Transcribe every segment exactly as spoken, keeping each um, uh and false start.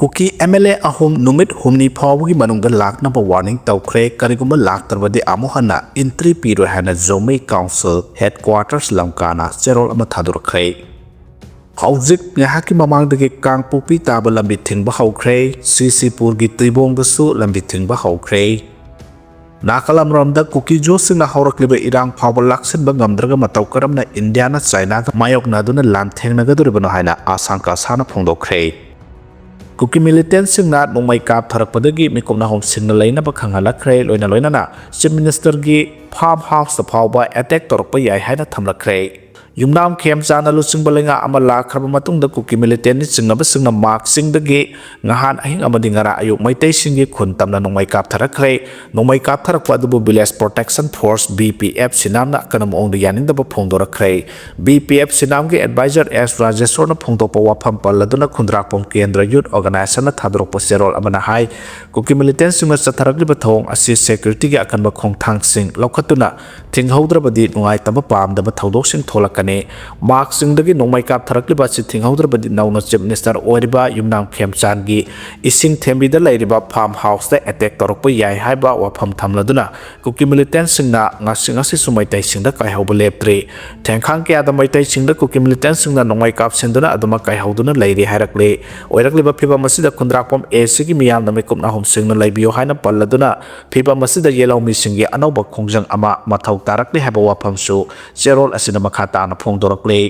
Kuki M L A ꯑꯍꯨꯝ ꯅꯨꯃꯤꯠ ꯍꯨꯝꯅꯤ ꯐꯥꯎꯕꯒꯤ ꯃꯅꯨꯡꯗ ꯂꯥꯛꯅꯕ ꯋꯥꯔꯅꯤꯡ ꯇꯧꯈ꯭ꯔꯦ꯫ ꯀꯔꯤꯒꯨꯝꯕ ꯂꯥꯛꯇ꯭ꯔꯕꯗꯤ ꯑꯃꯨꯛ ꯍꯟꯅ ꯏꯟꯇ꯭ꯔꯤ ꯄꯤꯔꯣꯏ ꯍꯥꯏꯅ ꯖꯣꯃꯤ ꯀꯥꯎꯟꯁꯤꯜ ꯍꯦꯗꯀ꯭ꯋꯥꯇꯔꯁ ꯂꯝꯀꯥꯅ ꯆꯦꯔꯣꯜ ꯑꯃ ꯊꯥꯗꯣꯔꯛꯈ꯭ꯔꯦ꯫ ꯍꯧꯖꯤꯛ ꯉꯥꯏꯍꯥꯛꯀꯤ ꯃꯃꯥꯡꯗꯒꯤ ꯀꯥꯡꯄꯣꯛꯄꯤ ꯇꯥꯕ ꯂꯝꯕꯤ ꯊꯤꯡꯕ ꯍꯧꯈ꯭ꯔꯦ꯫ ꯁꯤꯁꯤꯄꯨꯔꯒꯤ ꯇꯨꯏꯕꯣꯡꯗꯁꯨ ꯂꯝꯕꯤ ꯊꯤꯡꯕ ꯍꯧꯈ꯭ꯔꯦ꯫ ꯅꯥꯀꯜ ꯑꯃꯔꯣꯝꯗ ꯀꯨꯀꯤꯖꯣꯁꯤꯡꯅ ꯍꯧꯔꯛꯂꯤꯕ ꯏꯔꯥꯡ ꯐꯥꯎꯕ ꯂꯥꯛꯁꯤꯟꯕ ꯉꯝꯗ꯭ꯔꯒ ꯃꯇꯧ ꯀꯔꯝꯅ ꯏꯟꯗꯤꯌꯥꯅ ꯆꯥꯏꯅꯥꯒ ꯃꯥꯌꯣꯛꯅꯗꯨꯅ ꯂꯥꯟꯊꯦꯡꯅꯒꯗꯧꯔꯤꯕꯅꯣ ꯍꯥꯏꯅ ꯑꯁꯥꯡꯀꯥ ꯁꯥꯅ ꯐꯣꯡꯗꯣꯛꯈ꯭ꯔꯦ꯫ ꯀꯨꯀꯤ ꯃꯤꯂꯤꯇꯦꯟꯁꯤꯡꯅ ꯅꯣꯡꯃꯩ ꯀꯥꯞꯊꯔꯛꯄꯗꯒꯤ ꯃꯤꯀꯨꯞ ꯅꯥꯍꯨꯝꯁꯤꯡꯅ ꯂꯩꯅꯕ ꯈꯪꯍꯜꯂꯛꯈ꯭ꯔꯦ꯫ ꯂꯣꯏꯅ ꯂꯣꯏꯅꯅ ꯆꯤꯐ ꯃꯤꯅꯤꯁꯇꯔꯒꯤ ꯐꯥꯔꯝ ꯍꯥꯎꯁꯇ ꯐꯥꯎꯕ ꯑꯦꯇꯦꯛ ꯇꯧꯔꯛꯄ ꯌꯥꯏ ꯍꯥꯏꯅ ꯊꯝꯂꯛꯈ꯭ꯔꯦ꯫ ꯌꯨꯝꯅꯥꯝ ꯈꯦꯝꯆꯥꯟꯅ ꯂꯨꯆꯤꯡꯕ ꯂꯩꯉꯥꯛ ꯑꯃ ꯂꯥꯛꯈ꯭ꯔꯕ ꯃꯇꯨꯡꯗ ꯀꯨꯀꯤ ꯃꯤꯂꯤꯇꯦꯟꯅ ꯆꯤꯡꯅꯕꯁꯤꯡꯅ ꯃꯥꯛ ꯆꯤꯡꯗꯒꯤ ꯉꯍꯥꯟ ꯑꯍꯤꯡ ꯑꯃꯗꯤ ꯉꯔꯥꯡ ꯑꯌꯨꯛ ꯃꯩꯇꯩꯁꯤꯡꯒꯤ ꯈꯨꯟ ꯇꯝꯅ ꯅꯣꯡꯃꯩ ꯀꯥꯞꯊꯔꯛꯈ꯭ꯔꯦ꯫ ꯅꯣꯡꯃꯩ ꯀꯥꯞꯊꯔꯛꯄ ꯑꯗꯨꯕꯨ village protection force, V P F, ꯁꯤꯅꯥꯝꯅ ꯑꯀꯟꯕ ꯃꯑꯣꯡꯗ ꯌꯥꯅꯤꯡꯗꯕ ꯐꯣꯡꯗꯣꯔꯛꯈ꯭ꯔꯦ꯫ ꯚꯤ ꯄꯤ ꯑꯦꯐ ꯁꯤꯅꯥꯝꯒꯤ ꯑꯦꯗꯚꯥꯏꯖꯔ ꯑꯦꯁ ꯔꯥꯖꯦꯁꯣꯔꯅ ꯐꯣꯡꯗꯣꯛꯄ ꯋꯥꯐꯝ ꯄꯜꯂꯗꯨꯅ ꯈꯨꯟꯗ꯭ꯔꯥꯛꯄꯝ ꯀꯦꯟꯗ꯭ꯔ ꯌꯨꯠ ꯑꯣꯔꯒꯅꯥꯏꯖꯦꯁꯟꯅ ꯊꯥꯗꯣꯔꯛꯄ ꯆꯦꯔꯣꯜ ꯑꯃꯅ ꯍꯥꯏ, ꯀꯨꯀꯤ ꯃꯤꯂꯤꯇꯦꯟꯁꯤꯡꯅ ꯆꯠꯊꯔꯛꯂꯤꯕ ꯊꯧꯑꯣꯡ ꯑꯁꯤ ꯁꯦꯀ꯭ꯌꯨꯔꯤꯇꯤꯒꯤ ꯑꯀꯟꯕ ꯈꯣꯡꯊꯥꯡꯁꯤꯡ ꯂꯧꯈꯠꯇꯨꯅ ꯊꯤꯡꯍꯧꯗ꯭ꯔꯕꯗꯤ ꯅꯨꯡꯉꯥꯏꯇꯕ ꯄꯥꯝꯗꯕ ꯊꯧꯗꯣꯛꯁꯤꯡ ꯊꯣꯛꯂꯛꯀꯅꯤ꯫ ꯃꯥꯛꯁꯤꯡꯗꯒꯤ ꯅꯣꯡꯃꯩ ꯀꯥꯞꯊꯔꯛꯂꯤꯕ ꯑꯁꯤ ꯊꯤꯡꯍꯧꯗ꯭ꯔꯕꯗꯤ ꯅꯧꯅ ꯆꯤꯐ ꯃꯤꯅꯤꯁꯇꯔ ꯑꯣꯏꯔꯤꯕ ꯌꯨꯝꯅꯥꯝ ꯈꯦꯝꯆꯥꯟꯒꯤ ꯏꯁꯤꯡ ꯊꯦꯝꯕꯤꯗ ꯂꯩꯔꯤꯕ ꯐꯥꯔꯝ ꯍꯥꯎꯁꯇ ꯑꯦꯇꯦꯛ ꯇꯧꯔꯛꯄ ꯌꯥꯏ ꯍꯥꯏꯕ ꯋꯥꯐꯝ ꯊꯝꯂꯗꯨꯅ ꯀꯨꯀꯤ ꯃꯤꯂꯤꯇꯦꯟꯁꯤꯡꯅ ꯉꯁꯤ ꯉꯁꯤꯁꯨ ꯃꯩꯇꯩꯁꯤꯡꯗ ꯀꯥꯏꯍꯧꯕ ꯂꯦꯞꯇ꯭ꯔꯤ꯫ ꯊꯦꯡꯈꯥꯡ ꯀꯌꯥꯗ ꯃꯩꯇꯩꯁꯤꯡꯗ ꯀꯨꯀꯤ ꯃꯤꯂꯤꯇꯦꯟꯁꯤꯡꯅ ꯅꯣꯡꯃꯩ ꯀꯥꯞꯁꯤꯟꯗꯨꯅ ꯑꯗꯨꯃꯛ ꯀꯥꯏꯍꯧꯗꯨꯅ ꯂꯩꯔꯤ ꯍꯥꯏꯔꯛꯂꯤ꯫ ꯑꯣꯏꯔꯛꯂꯤꯕ ꯐꯤꯚꯝ ꯑꯁꯤꯗ ꯈꯨꯟꯗ꯭ꯔꯥꯛꯄꯝ ꯑꯦ ꯁꯤꯒꯤ ꯃꯤꯌꯥꯝꯅ ꯃꯤꯀꯨꯞ ꯅꯥꯍꯨꯝꯁꯤꯡꯅ ꯂꯩꯕꯤꯌꯨ ꯍꯥꯏꯅ ꯄꯜꯂꯗꯨꯅ ꯐꯤꯚꯝ ꯑꯁꯤꯗ ꯌꯦꯜꯍꯧꯃꯤꯁꯤꯡꯒꯤ ꯑꯅꯧꯕ ꯈꯣꯡꯖꯪ ꯑꯃ ꯃꯊꯧ ꯇꯥꯔꯛꯂꯤ ꯍꯥꯏꯕ ꯋꯥꯐꯝꯁꯨ ꯆꯦꯔꯣꯜ ꯑꯁꯤꯗ ꯃꯈꯥ ꯇꯥꯅ ꯐꯣꯡꯗꯣꯔꯛꯂꯤ꯫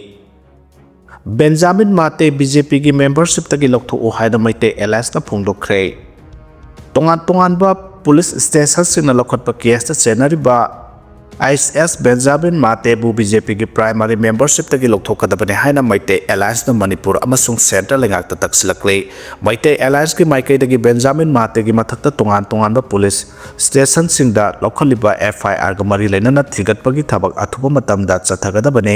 ꯕꯦꯟꯖꯥꯃꯤꯟ ꯃꯥꯇꯦ ꯕꯤ ꯖꯦ ꯄꯤꯒꯤ ꯃꯦꯝꯕꯔꯁꯤꯞꯇꯒꯤ ꯂꯧꯊꯣꯛꯎ ꯍꯥꯏꯅ ꯃꯩꯇꯩ ꯑꯦꯂꯥꯏꯟꯁꯅ ꯐꯣꯡꯗꯣꯛꯈ꯭ꯔꯦ꯫ ꯇꯣꯉꯥꯟ ꯇꯣꯉꯥꯟꯕ ꯄꯨꯂꯤꯁ ꯁ꯭ꯇꯦꯁꯟꯁꯤꯡꯅ ꯂꯧꯈꯠꯄ ꯀꯦꯁꯇ ꯆꯦꯟꯅꯔꯤꯕ ꯑꯥꯏ ꯑꯦꯁ ꯕꯦꯟꯖꯥꯃꯤꯟ ꯃꯥꯇꯦꯕꯨ ꯕꯤ ꯖꯦ ꯄꯤꯒꯤ ꯄ꯭ꯔꯥꯏꯃꯥꯔꯤ ꯃꯦꯝꯕꯔꯁꯤꯞꯇꯒꯤ ꯂꯧꯊꯣꯛꯀꯗꯕꯅꯤ ꯍꯥꯏꯅ ꯃꯩꯇꯩ ꯑꯦꯂꯥꯏꯟꯁꯅ ꯃꯅꯤꯄꯨꯔ ꯑꯃꯁꯨꯡ ꯁꯦꯟꯇ꯭ꯔꯦꯜ ꯂꯩꯉꯥꯛꯇ ꯇꯛꯁꯤꯜꯂꯛꯂꯤ꯫ ꯃꯩꯇꯩ ꯑꯦꯂꯥꯏꯟꯁꯀꯤ ꯃꯥꯏꯀꯩꯗꯒꯤ ꯕꯦꯟꯖꯥꯃꯤꯟ ꯃꯥꯇꯦꯒꯤ ꯃꯊꯛꯇ ꯇꯣꯉꯥꯟ ꯇꯣꯉꯥꯟꯕ ꯄꯨꯂꯤꯁ ꯁ꯭ꯇꯦꯁꯟꯁꯤꯡꯗ ꯂꯧꯈꯠꯂꯤꯕ ꯑꯦꯐ ꯑꯥꯏ ꯑꯥꯔꯒ ꯃꯔꯤ ꯂꯩꯅꯅ ꯊꯤꯒꯠꯄꯒꯤ ꯊꯕꯛ ꯑꯊꯨꯕ ꯃꯇꯝꯗ ꯆꯠꯊꯒꯗꯕꯅꯤ꯫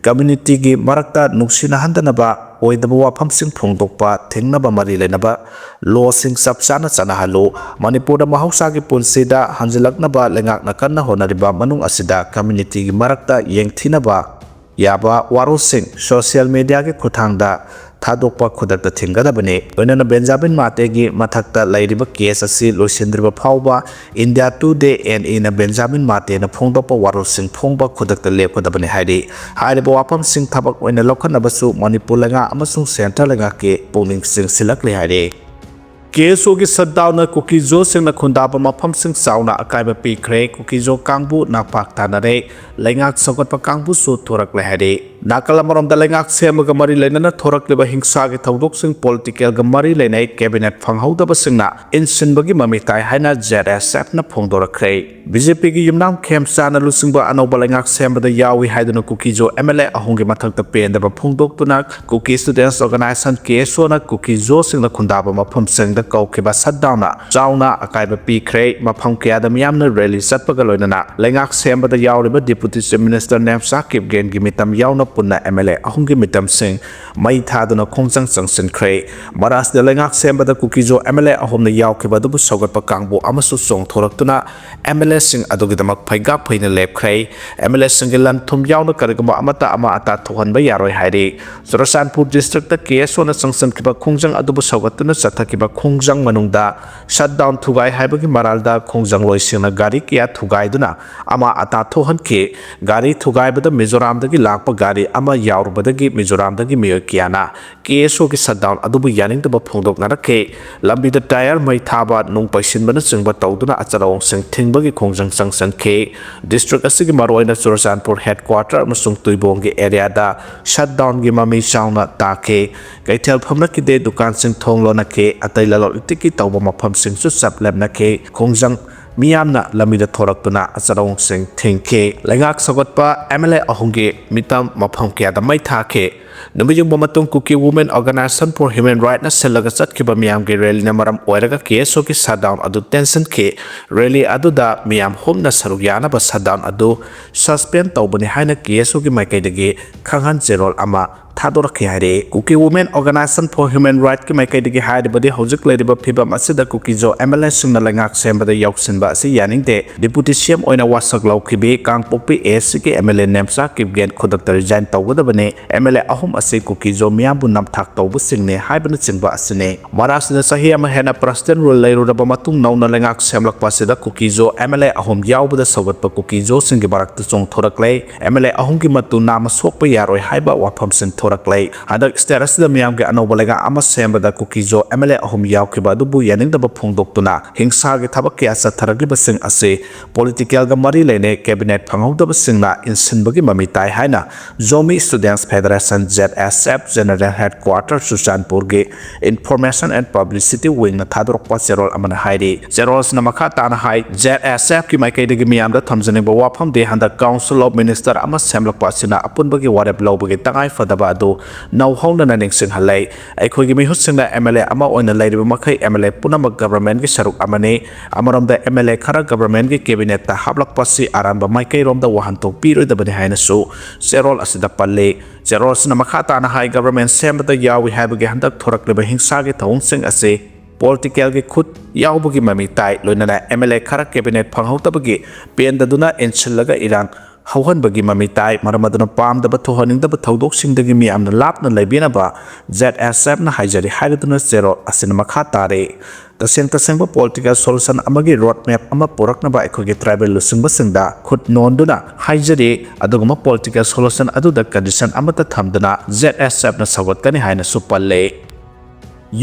ꯀꯝꯃ꯭ꯌꯨꯅꯤꯇꯤꯒꯤ ꯃꯔꯛꯇ ꯅꯨꯡꯁꯤꯅꯍꯟꯗꯅꯕ ꯑꯣꯏꯗꯕ ꯋꯥꯐꯝꯁꯤꯡ ꯐꯣꯡꯗꯣꯛꯄ ꯊꯤꯡꯅꯕ ꯃꯔꯤ ꯂꯩꯅꯕ ꯂꯣꯁꯤꯡ ꯆꯞ ꯆꯥꯅ ꯆꯠꯅꯍꯜꯂꯨ꯫ ꯃꯅꯤꯄꯨꯔꯗ ꯃꯍꯧꯁꯥꯒꯤ ꯄꯨꯟꯁꯤꯗ ꯍꯟꯖꯤꯜꯂꯛꯅꯕ ꯂꯩꯉꯥꯛꯅ ꯀꯟꯅ ꯍꯣꯠꯅꯔꯤꯕ ꯃꯅꯨꯡ ꯑꯁꯤꯗ ꯀꯝꯃ꯭ꯌꯨꯅꯤꯇꯤꯒꯤ ꯃꯔꯛꯇ ꯌꯦꯡꯊꯤꯅꯕ ꯌꯥꯕ ꯋꯥꯔꯣꯜꯁꯤꯡ ꯁꯣꯁꯤꯌꯦꯜ ꯃꯤꯗꯤꯌꯥꯒꯤ ꯈꯨꯠꯊꯥꯡꯗ ꯊꯥꯗꯣꯛꯄ ꯈꯨꯗꯛꯇ ꯊꯤꯡꯒꯗꯕꯅꯤ꯫ ꯂꯣꯏꯅꯅ ꯕꯦꯟꯖꯥꯃꯤꯟ ꯃꯥꯇꯦꯒꯤ ꯃꯊꯛꯇ ꯂꯩꯔꯤꯕ ꯀꯦꯁ ꯑꯁꯤ ꯂꯣꯏꯁꯤꯟꯗ꯭ꯔꯤꯕ ꯐꯥꯎꯕ ꯏꯟꯗꯤꯌꯥ ꯇꯨꯗꯦ ꯑꯦꯟ ꯏꯅ ꯕꯦꯟꯖꯥꯃꯤꯟ ꯃꯥꯇꯦꯅ ꯐꯣꯡꯗꯣꯛꯄ ꯋꯥꯔꯣꯜꯁꯤꯡ ꯐꯣꯡꯕ ꯈꯨꯗꯛꯇ ꯂꯦꯞꯀꯗꯕꯅꯤ ꯍꯥꯏꯔꯤ꯫ ꯍꯥꯏꯔꯤꯕ ꯋꯥꯐꯝꯁꯤꯡ ꯊꯕꯛ ꯑꯣꯏꯅ ꯂꯧꯈꯠꯅꯕꯁꯨ ꯃꯅꯤꯄꯨꯔ ꯂꯩꯉꯥꯛ ꯑꯃꯁꯨꯡ ꯁꯦꯟꯇꯔ ꯂꯩꯉꯥꯛꯀꯤ ꯄꯨꯛꯅꯤꯡ ꯆꯤꯡꯁꯤꯜꯂꯛꯂꯤ ꯍꯥꯏꯔꯤ꯫ ꯀꯦ ꯑꯦꯁ ꯑꯣꯒꯤ ꯁꯠꯗꯥꯎꯟꯅ ꯀꯨꯀꯤꯖꯣꯁꯤꯡꯅ ꯈꯨꯟꯗꯥꯕ ꯃꯐꯝꯁꯤꯡ ꯆꯥꯎꯅ ꯑꯀꯥꯏꯕ ꯄꯤꯈ꯭ꯔꯦ꯫ ꯀꯨꯀꯤꯖꯣ ꯀꯥꯡꯕꯨ ꯅꯥꯛꯄꯥꯛ ꯇꯥꯅꯔꯦ꯫ ꯂꯩꯉꯥꯛ ꯁꯧꯒꯠꯄ ꯀꯥꯡꯕꯨꯁꯨ ꯊꯣꯔꯛꯂꯦ ꯍꯥꯏꯔꯤ꯫ ꯅꯥꯀꯜ ꯑꯃꯔꯣꯝꯗ ꯂꯩꯉꯥꯛ ꯁꯦꯝꯕꯒ ꯃꯔꯤ ꯂꯩꯅꯅ ꯊꯣꯔꯛꯂꯤꯕ ꯍꯤꯡꯁꯥꯒꯤ ꯊꯧꯗꯣꯛꯁꯤꯡ ꯄꯣꯂꯤꯇꯤꯀꯦꯜꯒ ꯃꯔꯤ ꯂꯩꯅꯩ ꯀꯦꯕꯤꯅꯦꯠ ꯐꯪꯍꯧꯗꯕꯁꯤꯡꯅ ꯏꯟꯁꯤꯟꯕꯒꯤ ꯃꯃꯤ ꯇꯥꯏ ꯍꯥꯏꯅ ꯖꯦꯠ ꯑꯦꯁ ꯑꯦꯐꯅ ꯐꯣꯡꯗꯣꯔꯛꯈ꯭ꯔꯦ꯫ ꯕꯤ ꯖꯦ ꯄꯤꯒꯤ ꯌꯨꯝꯅꯥꯝ ꯈꯦꯝꯆꯥꯅ ꯂꯨꯆꯤꯡꯕ ꯑꯅꯧꯕ ꯂꯩꯉꯥꯛ ꯁꯦꯝꯕꯗ ꯌꯥꯎꯏ ꯍꯥꯏꯗꯨꯅ ꯀꯨꯀꯤꯖꯣ ꯑꯦꯝ ꯑꯦꯜ ꯑꯦ ꯑꯍꯨꯝꯒꯤ ꯃꯊꯛꯇ ꯄꯦꯟꯗꯕ ꯐꯣꯡꯗꯣꯛꯇꯨꯅ ꯀꯨꯀꯤ ꯁ꯭ꯇꯨꯗꯦꯟꯠꯁ ꯑꯣꯔꯒꯅꯥꯏꯖꯦꯁꯟ ꯀꯦ ꯑꯦꯁ ꯑꯣꯅ ꯀꯨꯀꯤꯖꯣꯁꯤꯡꯅ ꯈꯨꯟꯗꯥꯕ ꯃꯐꯝꯁꯤꯡꯗ ꯀꯧꯈꯤꯕ ꯁꯠꯗꯥꯎꯟꯅ ꯆꯥꯎꯅ ꯑꯀꯥꯏꯕ ꯄꯤꯈ꯭ꯔꯦ꯫ ꯃꯐꯝ ꯀꯌꯥꯗ ꯃꯤꯌꯥꯝꯅ ꯔꯦꯂꯤ ꯆꯠꯄꯒ ꯂꯣꯏꯅꯅ ꯂꯩꯉꯥꯛ ꯁꯦꯝꯕꯗ ꯌꯥꯎꯔꯤꯕ ꯗꯤꯄꯨꯇꯤ ꯆꯤꯐ ꯃꯤꯅꯤꯁꯇꯔ ꯅꯦꯝꯆꯥ ꯀꯤꯞꯒꯦꯟꯒꯤ ꯃꯤꯇꯝ ꯌꯥꯎꯅ ꯄꯨꯟꯅ ꯑꯦꯝ ꯑꯦꯜ ꯑꯦ ꯑꯍꯨꯝꯒꯤ ꯃꯤꯇꯝꯁꯤꯡ ꯃꯩ ꯊꯥꯗꯨꯅ ꯈꯣꯡꯖꯪ ꯆꯪꯁꯤꯟꯈ꯭ꯔꯦ꯫ ꯃꯔꯥꯖꯗ ꯂꯩꯉꯥꯛ ꯁꯦꯝꯕꯗ ꯀꯨꯀꯤꯖꯣ ꯑꯦꯝ ꯑꯦꯜ ꯑꯦ ꯑꯍꯨꯝꯅ ꯌꯥꯎꯈꯤꯕ ꯑꯗꯨꯕꯨ ꯁꯧꯒꯠꯄ ꯀꯥꯡꯕꯨ ꯑꯃꯁꯨ ꯆꯣꯡꯊꯣꯔꯛꯇꯨꯅ ꯑꯦꯝ ꯑꯦꯜ ꯑꯦꯁꯤꯡ ꯑꯗꯨꯒꯤꯗꯃꯛ ꯐꯩꯒꯥꯛ ꯐꯩꯅ ꯂꯦꯞꯈ꯭ꯔꯦ꯫ ꯑꯦꯝ ꯑꯦꯜ ꯑꯦꯁꯤꯡꯒꯤ ꯂꯟ ꯊꯨꯝ ꯌꯥꯎꯅ ꯀꯔꯤꯒꯨꯝꯕ ꯑꯃꯠꯇ ꯑꯃ ꯑꯇꯥ ꯊꯣꯛꯍꯟꯕ ꯌꯥꯔꯣꯏ ꯍꯥꯏꯔꯤ꯫ ꯆꯨꯔꯆꯥꯟꯄꯨꯔ ꯗꯤꯁꯇ꯭ꯔꯤꯛꯇ ꯀꯦ ꯑꯦꯁ ꯑꯣꯅ ꯆꯪꯁꯤꯟꯈꯤꯕ ꯈꯣꯡꯖꯪ ꯑꯗꯨꯕꯨ ꯁꯧꯒꯠꯇꯨꯅ ꯆꯠꯊꯈꯤꯕ ꯈꯣꯡꯖꯪ ꯃꯅꯨꯡꯗ ꯁꯠꯗꯥꯎꯟ ꯊꯨꯒꯥꯏ ꯍꯥꯏꯕꯒꯤ ꯃꯔꯥꯜꯗ ꯈꯣꯡꯖꯪꯂꯣꯏꯁꯤꯡꯅ ꯒꯥꯔꯤ ꯀꯌꯥ ꯊꯨꯒꯥꯏꯗꯨꯅ ꯑꯃ ꯑꯇꯥ ꯊꯣꯛꯍꯟꯈꯤ꯫ ꯒꯥꯔꯤ ꯊꯨꯒꯥꯏꯕꯗ ꯃꯤꯖꯣꯔꯥꯝꯗꯒꯤ ꯂꯥꯛꯄ ꯒꯥꯔꯤ ꯑꯃ ꯌꯥꯎꯔꯨꯕꯗꯒꯤ ꯃꯤꯖꯣꯔꯥꯝꯗꯒꯤ ꯃꯤꯑꯣꯏ ꯀꯌꯥꯅ ꯀꯦ ꯑꯦꯁ ꯑꯣꯒꯤ ꯁꯠꯗꯥꯎꯟ ꯑꯗꯨꯕꯨ ꯌꯥꯅꯤꯡꯗꯕ ꯐꯣꯡꯗꯣꯛꯅꯔꯛꯈꯤ꯫ ꯂꯝꯕꯤꯗ ꯇꯥꯌꯔ ꯃꯩ ꯊꯥꯕ, ꯅꯨꯡ ꯄꯩꯁꯤꯟꯕꯅꯆꯤꯡꯕ ꯇꯧꯗꯨꯅ ꯑꯆꯠ ꯑꯋꯣꯡꯁꯤꯡ ꯊꯤꯡꯕꯒꯤ ꯈꯣꯡꯖꯪ ꯆꯪꯁꯤꯟꯈꯤ꯫ ꯗꯤꯁꯇ꯭ꯔꯤꯛ ꯑꯁꯤꯒꯤ ꯃꯔꯨꯑꯣꯏꯅ ꯆꯨꯔꯆꯥꯟꯄꯨꯔ ꯍꯦꯗꯀ꯭ꯋꯥꯇꯔ ꯑꯃꯁꯨꯡ ꯇꯨꯏꯕꯣꯡꯒꯤ ꯑꯦꯔꯤꯌꯥꯗ ꯁꯠꯗꯥꯎꯟꯒꯤ ꯃꯃꯤ ꯆꯥꯎꯅ ꯇꯥꯈꯤ꯫ ꯀꯩꯊꯦꯜ ꯐꯝꯅꯈꯤꯗꯦ, ꯗꯨꯀꯥꯟꯁꯤꯡ ꯊꯣꯡ ꯂꯣꯟꯅꯈꯤ, ꯑꯇꯩ ꯂꯂꯣꯟ ꯏꯇꯤꯛꯀꯤ ꯇꯧꯕ ꯃꯐꯝꯁꯤꯡꯁꯨ ꯆꯞ ꯂꯦꯞꯅꯈꯤ꯫ ꯈꯣꯡꯖꯪ ꯃꯤꯌꯥꯝꯅ ꯂꯝꯕꯤꯗ ꯊꯣꯔꯛꯇꯨꯅ ꯑꯆꯠ ꯑꯋꯣꯡꯁꯤꯡ ꯊꯤꯡꯈꯤ꯫ ꯂꯩꯉꯥꯛ ꯁꯧꯒꯠꯄ ꯑꯦꯝ ꯑꯦꯜ ꯑꯦ ꯑꯍꯨꯝꯒꯤ ꯃꯤꯇꯝ ꯃꯐꯝ ꯀꯌꯥꯗ ꯃꯩ ꯊꯥꯈꯤ꯫ ꯅꯨꯃꯤꯠ ꯌꯨꯡꯕ ꯃꯇꯨꯡ Kuki Women Organization for Human Rights ꯅ ꯁꯤꯜꯂꯒ ꯆꯠꯈꯤꯕ ꯃꯤꯌꯥꯝꯒꯤ rally ꯅ ꯃꯔꯝ ꯑꯣꯏꯔꯒ K S O ꯒꯤ shutdown ꯑꯗꯨ ꯇꯦꯟꯁꯤꯟꯈꯤ꯫ Rally ꯑꯗꯨꯗ ꯃꯤꯌꯥꯝ ꯍꯨꯝꯅ ꯁꯔꯨꯛ ꯌꯥꯅꯕ shutdown ꯑꯗꯨ suspend ꯇꯧꯕꯅꯤ ꯍꯥꯏꯅ K S O ꯒꯤ ꯃꯥꯏꯀꯩꯗꯒꯤ ꯈꯪꯍꯟ ꯆꯦꯔꯣꯜ ꯑꯃ ꯊꯥꯗꯣꯔꯛꯈꯤ ꯍꯥꯏꯔꯦ꯫ Kuki Women Organization for Human Rights ꯀꯤ ꯃꯥꯏꯀꯩꯗꯒꯤ ꯍꯥꯏꯔꯕꯗꯤ ꯍꯧꯖꯤꯛ ꯂꯩꯔꯤꯕ ꯐꯤꯕꯝ ꯑꯁꯤꯗ ꯀꯨꯀꯤꯖꯣ M L A ꯁꯤꯡꯅ ꯂꯩꯉꯥꯛ ꯁꯦꯝꯕꯗ ꯌꯥꯎꯁꯤꯟꯕ ꯑꯁꯤ ꯌꯥꯅꯤꯡꯗꯦ꯫ Deputy C M ꯑꯣꯏꯅ ꯋꯥꯁꯛ ꯂꯧꯈꯤꯕꯤ ꯀꯥꯡꯄꯣꯛꯄꯤ A S C ꯒꯤ M L A Nemcha Kipgen ꯈꯨꯗꯛꯇ resign ꯇꯧꯒꯗꯕꯅꯤ꯫ M L A ꯑꯍꯨꯝ ꯑꯁꯤ ꯀꯨꯀꯤꯖꯣ ꯃꯤꯌꯥꯝꯕꯨ ꯅꯝꯊꯥꯛ ꯇꯧꯕꯁꯤꯡꯅꯤ ꯍꯥꯏꯕꯅꯆꯤꯡꯕ ꯑꯁꯤꯅꯤ꯫ ꯃꯔꯥꯁꯤꯗ ꯆꯍꯤ ꯑꯃ ꯍꯦꯟꯅ president rule ꯂꯩꯔꯨꯔꯕ ꯃꯇꯨꯡ ꯅꯧꯅ ꯂꯩꯉꯥꯛ ꯁꯦꯝꯂꯛꯄ ꯑꯁꯤꯗ ꯀꯨꯀꯤꯖꯣ M L A ꯑꯍꯨꯝ ꯌꯥꯎꯕꯗ ꯁꯧꯒꯠꯄ ꯀꯨꯀꯤꯖꯣꯁꯤꯡꯒꯤ ꯃꯔꯛꯇ ꯆꯣꯡꯊꯣꯔꯛꯂꯦ꯫ M L A ꯑꯍꯨꯝꯒꯤ ꯃꯇꯨ ꯅꯥꯝꯃ ꯁꯣꯛꯄ ꯌꯥꯔꯣꯏ ꯍꯥꯏꯕ ꯋꯥꯐꯝꯁꯤꯡ ꯊꯣꯔꯛꯂꯦ꯫ ꯍꯟꯗꯛ state ꯑꯁꯤꯗ ꯃꯤꯌꯥꯝꯒꯤ ꯑꯅꯧꯕ ꯂꯩꯉꯥꯛ ꯑꯃ ꯁꯦꯝꯕꯗ ꯀꯨꯀꯤꯖꯣ M L A ꯑꯍꯨꯝ ꯌꯥꯎꯈꯤꯕ ꯑꯗꯨꯕꯨ ꯌꯥꯅꯤꯡꯗꯕ ꯐꯣꯡꯗꯣꯛꯇꯨꯅ ꯍꯤꯡꯁꯥꯒꯤ ꯊꯕꯛ ꯀꯌꯥ ꯆꯠꯊꯔꯛꯂꯤꯕꯁꯤꯡ ꯑꯁꯤ political ꯒ ꯃꯔꯤ ꯂꯩꯅꯩ꯫ Cabinet ꯐꯪꯍꯧꯗꯕꯁꯤꯡꯅ ꯏꯟꯁꯤꯟꯕꯒꯤ ꯃꯃꯤ ꯇꯥꯏ ꯍꯥꯏꯅ Zomi Students Federation, Z S F, General Headquarter ꯆꯨꯔꯆꯥꯟꯄꯨꯔꯒꯤ Information and Publicity Wing ꯅ ꯊꯥꯗꯣꯔꯛꯄ ꯆꯦꯔꯣꯜ ꯑꯃꯅ ꯍꯥꯏꯔꯤ꯫ ꯆꯦꯔꯣꯜ ꯑꯁꯤꯅ ꯃꯈꯥ ꯇꯥꯅ ꯍꯥꯏ, Z S F ꯀꯤ ꯃꯥꯏꯀꯩꯗꯒꯤ ꯃꯤꯌꯥꯝꯗ ꯊꯝꯖꯅꯤꯡꯕ ꯋꯥꯐꯝꯗꯤ ꯍꯟꯗꯛ Council of Minister ꯑꯃ ꯁꯦꯝꯂꯛꯄ ꯑꯁꯤꯅ ꯑꯄꯨꯟꯕꯒꯤ ꯋꯥꯔꯦꯞ ꯂꯧꯕꯒꯤ ꯇꯉꯥꯏ ꯐꯗꯕ ꯑꯗꯨ ꯅꯧꯍꯧꯅꯅ ꯅꯤꯡꯁꯤꯡꯍꯜꯂꯦ꯫ ꯑꯩꯈꯣꯏꯒꯤ ꯃꯤꯍꯨꯠꯁꯤꯡꯅ M L A ꯑꯃ ꯑꯣꯏꯅ ꯂꯩꯔꯤꯕ ꯃꯈꯩ M L A ꯄꯨꯝꯅꯃꯛ government ꯀꯤ ꯁꯔꯨꯛ ꯑꯃꯅꯤ꯫ ꯑꯃꯔꯣꯝꯗ M L A ꯈꯔ government ꯀꯤ cabinet ꯇ ꯍꯥꯞꯂꯛꯄ ꯑꯁꯤ ꯑꯔꯥꯟꯕ ꯃꯥꯏꯀꯩꯔꯣꯝꯗ ꯋꯥꯍꯟꯊꯣꯛ ꯄꯤꯔꯣꯏꯗꯕꯅꯤ ꯍꯥꯏꯅꯁꯨ ꯆꯦꯔꯣꯜ ꯑꯁꯤꯗ ꯄꯜꯂꯤ꯫ ꯆꯦꯔꯣꯜ ꯑꯁꯤꯅ ꯃꯈꯥ ꯇꯥꯅ ꯍꯥꯏ, government ꯁꯦꯝꯕꯗ ꯌꯥꯎꯏ ꯍꯥꯏꯕꯒꯤ ꯍꯟꯗꯛ ꯊꯣꯔꯛꯂꯤꯕ ꯍꯤꯡꯁꯥꯒꯤ ꯊꯧꯑꯣꯡꯁꯤꯡ ꯑꯁꯤ political ꯒꯤ ꯈꯨꯠ ꯌꯥꯎꯕꯒꯤ ꯃꯃꯤ ꯇꯥꯏ, ꯂꯣꯏꯅꯅ M L A ꯈꯔ cabinet ꯐꯪꯍꯧꯗꯕꯒꯤ ꯄꯦꯟꯗꯗꯨꯅ ꯏꯟꯁꯤꯜꯂꯒ ꯏꯔꯥꯡ ꯍꯧꯍꯟꯕꯒꯤ ꯃꯃꯤ ꯇꯥꯏ꯫ ꯃꯔꯝ ꯑꯗꯨꯅ ꯄꯥꯝꯗꯕ ꯊꯣꯛꯍꯟꯅꯤꯡꯗꯕ ꯊꯧꯗꯣꯛꯁꯤꯡꯗꯒꯤ ꯃꯤꯌꯥꯝꯅ ꯂꯥꯞꯅ ꯂꯩꯕꯤꯅꯕ Z S F ꯅ ꯍꯥꯏꯖꯔꯤ ꯍꯥꯏꯔꯗꯨꯅ ꯆꯦꯔꯣꯜ ꯑꯁꯤꯅ ꯃꯈꯥ ꯇꯥꯔꯤ꯫ ꯇꯁꯦꯡ ꯇꯁꯦꯡꯕ political solution ꯑꯃꯒꯤ road map ꯑꯃ ꯄꯨꯔꯛꯅꯕ ꯑꯩꯈꯣꯏꯒꯤ tribal ꯂꯨꯆꯤꯡꯕꯁꯤꯡꯗ ꯈꯨꯠ ꯅꯣꯟꯗꯨꯅ ꯍꯥꯏꯖꯔꯤ꯫ ꯑꯗꯨꯒꯨꯝꯕ political solution ꯑꯗꯨꯗ condition ꯑꯃꯠꯇ ꯊꯝꯗꯅ Z S F ꯅ ꯁꯧꯒꯠꯀꯅꯤ ꯍꯥꯏꯅꯁꯨ ꯄꯜꯂꯦ꯫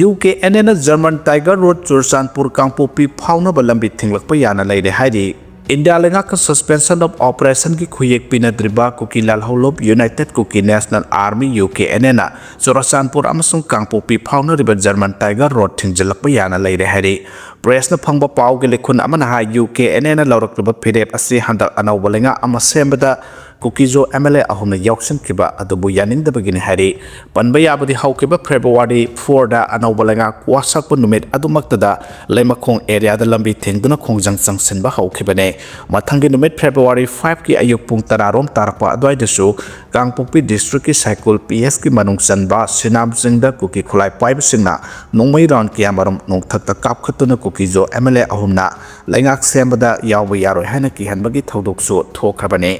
U K N A ꯅ German Tiger Road ꯆꯨꯔꯆꯥꯟꯄꯨꯔ ꯀꯥꯡꯄꯣꯛꯄꯤ ꯐꯥꯎꯅꯕ ꯂꯝꯕꯤ ꯊꯤꯡꯂꯛꯄ ꯌꯥꯅ ꯂꯩꯔꯦ ꯍꯥꯏꯔꯤ꯫ ꯏꯟꯗꯤꯌꯥ ꯂꯩꯉꯥꯛꯀ suspension of operation ꯒꯤ ꯈꯨꯌꯦꯛ ꯄꯤꯅꯗ꯭ꯔꯤꯕ ꯀꯨꯀꯤ ꯂꯥꯜꯍꯧꯂꯨꯞ United Kuki National Army, U K N A ꯅ ꯆꯨꯔꯆꯥꯟꯄꯨꯔ ꯑꯃꯁꯨꯡ ꯀꯥꯡꯄꯣꯛꯄꯤ ꯐꯥꯎꯅꯔꯤꯕ German Tiger Road ꯊꯤꯡꯖꯤꯜꯂꯛꯄ ꯌꯥꯅ ꯂꯩꯔꯦ ꯍꯥꯏꯔꯤ꯫ Press ꯅ ꯐꯪꯕ ꯄꯥꯎꯒꯤ ꯂꯤꯈꯨꯟ ꯑꯃꯅ ꯍꯥꯏ, U K N A ꯅ ꯂꯧꯔꯛꯂꯤꯕ ꯐꯤꯔꯦꯞ ꯑꯁꯤ ꯍꯟꯗꯛ ꯑꯅꯧꯕ ꯂꯩꯉꯥꯛ ꯑꯃ ꯁꯦꯝꯕꯗ ꯀꯨꯀꯤꯖꯣ ꯑꯦꯝ ꯑꯦꯜ ꯑꯦ ꯑꯍꯨꯝꯅ ꯌꯥꯎꯁꯤꯟꯈꯤꯕ ꯑꯗꯨꯕꯨ ꯌꯥꯅꯤꯡꯗꯕꯒꯤꯅꯤ ꯍꯥꯏꯔꯤ꯫ ꯄꯟꯕ ꯌꯥꯕꯗꯤ ꯍꯧꯈꯤꯕ ꯐꯦꯕ꯭ꯔꯨꯋꯥꯔꯤ ꯐꯣꯔꯗ ꯑꯅꯧꯕ ꯂꯩꯉꯥꯛ ꯋꯥꯁꯛꯄ ꯅꯨꯃꯤꯠ ꯑꯗꯨꯃꯛꯇꯗ ꯂꯩꯃꯈꯣꯡ ꯑꯦꯔꯤꯌꯥꯗ ꯂꯝꯕꯤ ꯊꯤꯡꯗꯨꯅ ꯈꯣꯡꯖꯪ ꯆꯪꯁꯤꯟꯕ ꯍꯧꯈꯤꯕꯅꯦ꯫ ꯃꯊꯪꯒꯤ ꯅꯨꯃꯤꯠ ꯐꯦꯕ꯭ꯔꯨꯋꯥꯔꯤ ꯐꯥꯏꯚꯀꯤ ꯑꯌꯨꯛ ꯄꯨꯡ ꯇꯔꯥꯔꯣꯝ ꯇꯥꯔꯛꯄ ꯑꯗꯨꯋꯥꯏꯗꯁꯨ ꯀꯥꯡꯄꯣꯛꯄꯤ ꯗꯤꯁꯇ꯭ꯔꯤꯛꯀꯤ ꯁꯥꯏꯀꯨꯜ ꯄꯤ ꯑꯦꯁꯀꯤ ꯃꯅꯨꯡ ꯆꯟꯕ ꯁꯤꯅꯥꯝ ꯆꯤꯡꯗ ꯀꯨꯀꯤ ꯈꯨꯠꯂꯥꯏ ꯄꯥꯏꯕꯁꯤꯡꯅ ꯅꯣꯡꯃꯩ ꯔꯥꯎꯟ ꯀꯌꯥꯃꯔꯨꯝ ꯅꯣꯡꯊꯛꯇ ꯀꯥꯞꯈꯠꯇꯨꯅ ꯀꯨꯀꯤꯖꯣ ꯑꯦꯝ ꯑꯦꯜ ꯑꯦ ꯑꯍꯨꯝꯅ ꯂꯩꯉꯥꯛ ꯁꯦꯝꯕꯗ ꯌꯥꯎꯕ ꯌꯥꯔꯣꯏ ꯍꯥꯏꯅ ꯀꯤꯍꯟꯕꯒꯤ ꯊꯧꯗꯣꯛꯁꯨ ꯊꯣꯛꯈ꯭ꯔꯕꯅꯤ꯫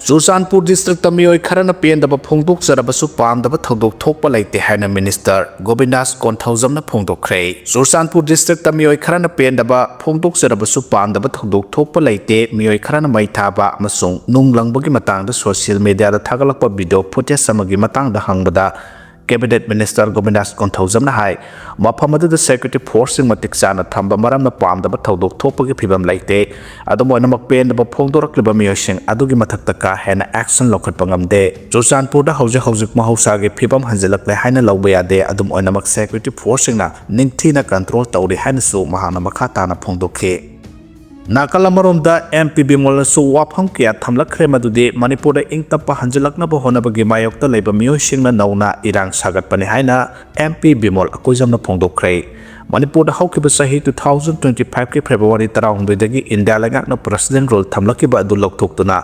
ꯆꯨꯔꯆꯥꯟꯄꯨꯔ ꯗꯤꯁꯇ꯭ꯔꯤꯛꯇ ꯃꯤꯑꯣꯏ ꯈꯔꯅ ꯄꯦꯟꯗꯕ ꯐꯣꯡꯗꯣꯛꯆꯔꯕꯁꯨ ꯄꯥꯝꯗꯕ ꯊꯧꯗꯣꯛ ꯊꯣꯛꯄ ꯂꯩꯇꯦ ꯍꯥꯏꯅ ꯃꯤꯅꯤꯁꯇꯔ ꯒꯣꯕꯤꯟꯗꯥꯁ ꯀꯣꯟꯊꯧꯖꯝꯅ ꯐꯣꯡꯗꯣꯛꯈ꯭ꯔꯦ꯫ ꯆꯨꯔꯆꯥꯟꯄꯨꯔ ꯗꯤꯁꯇ꯭ꯔꯤꯛꯇ ꯃꯤꯑꯣꯏ ꯈꯔꯅ ꯄꯦꯟꯗꯕ ꯐꯣꯡꯗꯣꯛꯆꯔꯕꯁꯨ ꯄꯥꯝꯗꯕ ꯊꯧꯗꯣꯛ ꯊꯣꯛꯄ ꯂꯩꯇꯦ꯫ ꯃꯤꯑꯣꯏ ꯈꯔꯅ ꯃꯩ ꯊꯥꯕ ꯑꯃꯁꯨꯡ ꯅꯨꯡ ꯂꯪꯕꯒꯤ ꯃꯇꯥꯡꯗ ꯁꯣꯁꯤꯌꯦꯜ ꯃꯤꯗꯤꯌꯥꯗ ꯊꯥꯒꯠꯂꯛꯄ ꯚꯤꯗꯤꯑꯣ ꯐꯨꯇꯦꯖ ꯑꯃꯒꯤ ꯃꯇꯥꯡꯗ ꯍꯪꯕꯗ ꯀꯦꯕꯤꯅꯦꯠ ꯃꯤꯅꯤꯁꯇꯔ ꯒꯣꯕꯤꯟꯗꯥꯁ ꯀꯣꯟꯊꯧꯖꯝꯅ ꯍꯥꯏ, ꯃꯐꯝ ꯑꯗꯨꯗ ꯁꯦꯀ꯭ꯌꯨꯔꯤꯇꯤ ꯐꯣꯔꯁꯁꯤꯡ ꯃꯇꯤꯛ ꯆꯥꯅ ꯊꯝꯕ ꯃꯔꯝꯅ ꯄꯥꯝꯗꯕ ꯊꯧꯗꯣꯛ ꯊꯣꯛꯄꯒꯤ ꯐꯤꯕꯝ ꯂꯩꯇꯦ꯫ ꯑꯗꯨꯝ ꯑꯣꯏꯅꯃꯛ ꯄꯦꯟꯗꯕ ꯐꯣꯡꯗꯣꯔꯛꯂꯤꯕ ꯃꯤꯑꯣꯏꯁꯤꯡ ꯑꯗꯨꯒꯤ ꯃꯊꯛꯇ ꯀꯥ ꯍꯦꯟꯅ ꯑꯦꯛꯁꯟ ꯂꯧꯈꯠꯄ ꯉꯝꯗꯦ꯫ ꯆꯨꯔꯆꯥꯟꯄꯨꯔꯗ ꯍꯧꯖꯤꯛ ꯍꯧꯖꯤꯛ ꯃꯍꯧꯁꯥꯒꯤ ꯐꯤꯕꯝ ꯍꯟꯖꯤꯜꯂꯛꯂꯦ ꯍꯥꯏꯅ ꯂꯧꯕ ꯌꯥꯗꯦ꯫ ꯑꯗꯨꯝ ꯑꯣꯏꯅꯃꯛ ꯁꯦꯀ꯭ꯌꯨꯔꯤꯇꯤ ꯐꯣꯔꯁꯁꯤꯡꯅ ꯅꯤꯡꯊꯤꯅ ꯀꯟꯇ꯭ꯔꯣꯜ ꯇꯧꯔꯤ ꯍꯥꯏꯅꯁꯨ ꯃꯍꯥꯛꯅ ꯃꯈꯥ ꯇꯥꯅ ꯐꯣꯡꯗꯣꯛꯈꯤ꯫ ꯅꯥꯀꯜ ꯑꯃꯔꯣꯝꯗ ꯑꯦꯝ ꯄꯤ ꯕꯤꯃꯣꯜꯅꯁꯨ ꯋꯥꯐꯝ ꯀꯌꯥ ꯊꯝꯂꯛꯈ꯭ꯔꯦ, ꯃꯗꯨꯗꯤ ꯃꯅꯤꯄꯨꯔꯗ ꯏꯪ ꯇꯞꯄ ꯍꯟꯖꯤꯜꯂꯛꯅꯕ ꯍꯣꯠꯅꯕꯒꯤ ꯃꯥꯌꯣꯛꯇ ꯂꯩꯕ ꯃꯤꯑꯣꯏꯁꯤꯡꯅ ꯅꯧꯅ ꯏꯔꯥꯡ ꯁꯥꯒꯠꯄꯅꯤ ꯍꯥꯏꯅ ꯑꯦꯝ ꯄꯤ ꯕꯤꯃꯣꯜ ꯑꯀꯣꯏꯖꯝꯅ ꯐꯣꯡꯗꯣꯛꯈ꯭ꯔꯦ꯫ ꯃꯅꯤꯄꯨꯔꯗ ꯍꯧꯈꯤꯕ ꯆꯍꯤ ꯇꯨ ꯊꯥꯎꯖꯟ ꯇ꯭ꯋꯦꯟꯇꯤ ꯐꯥꯏꯚꯀꯤ ꯐꯦꯕ꯭ꯔꯨꯋꯥꯔꯤ ꯇꯔꯥꯍꯨꯝꯗꯣꯏꯗꯒꯤ ꯏꯟꯗꯤꯌꯥ ꯂꯩꯉꯥꯛꯅ ꯄ꯭ꯔꯦꯁꯤꯗꯦꯟ ꯔꯨꯜ ꯊꯝꯂꯛꯈꯤꯕ ꯑꯗꯨ ꯂꯧꯊꯣꯛꯇꯨꯅ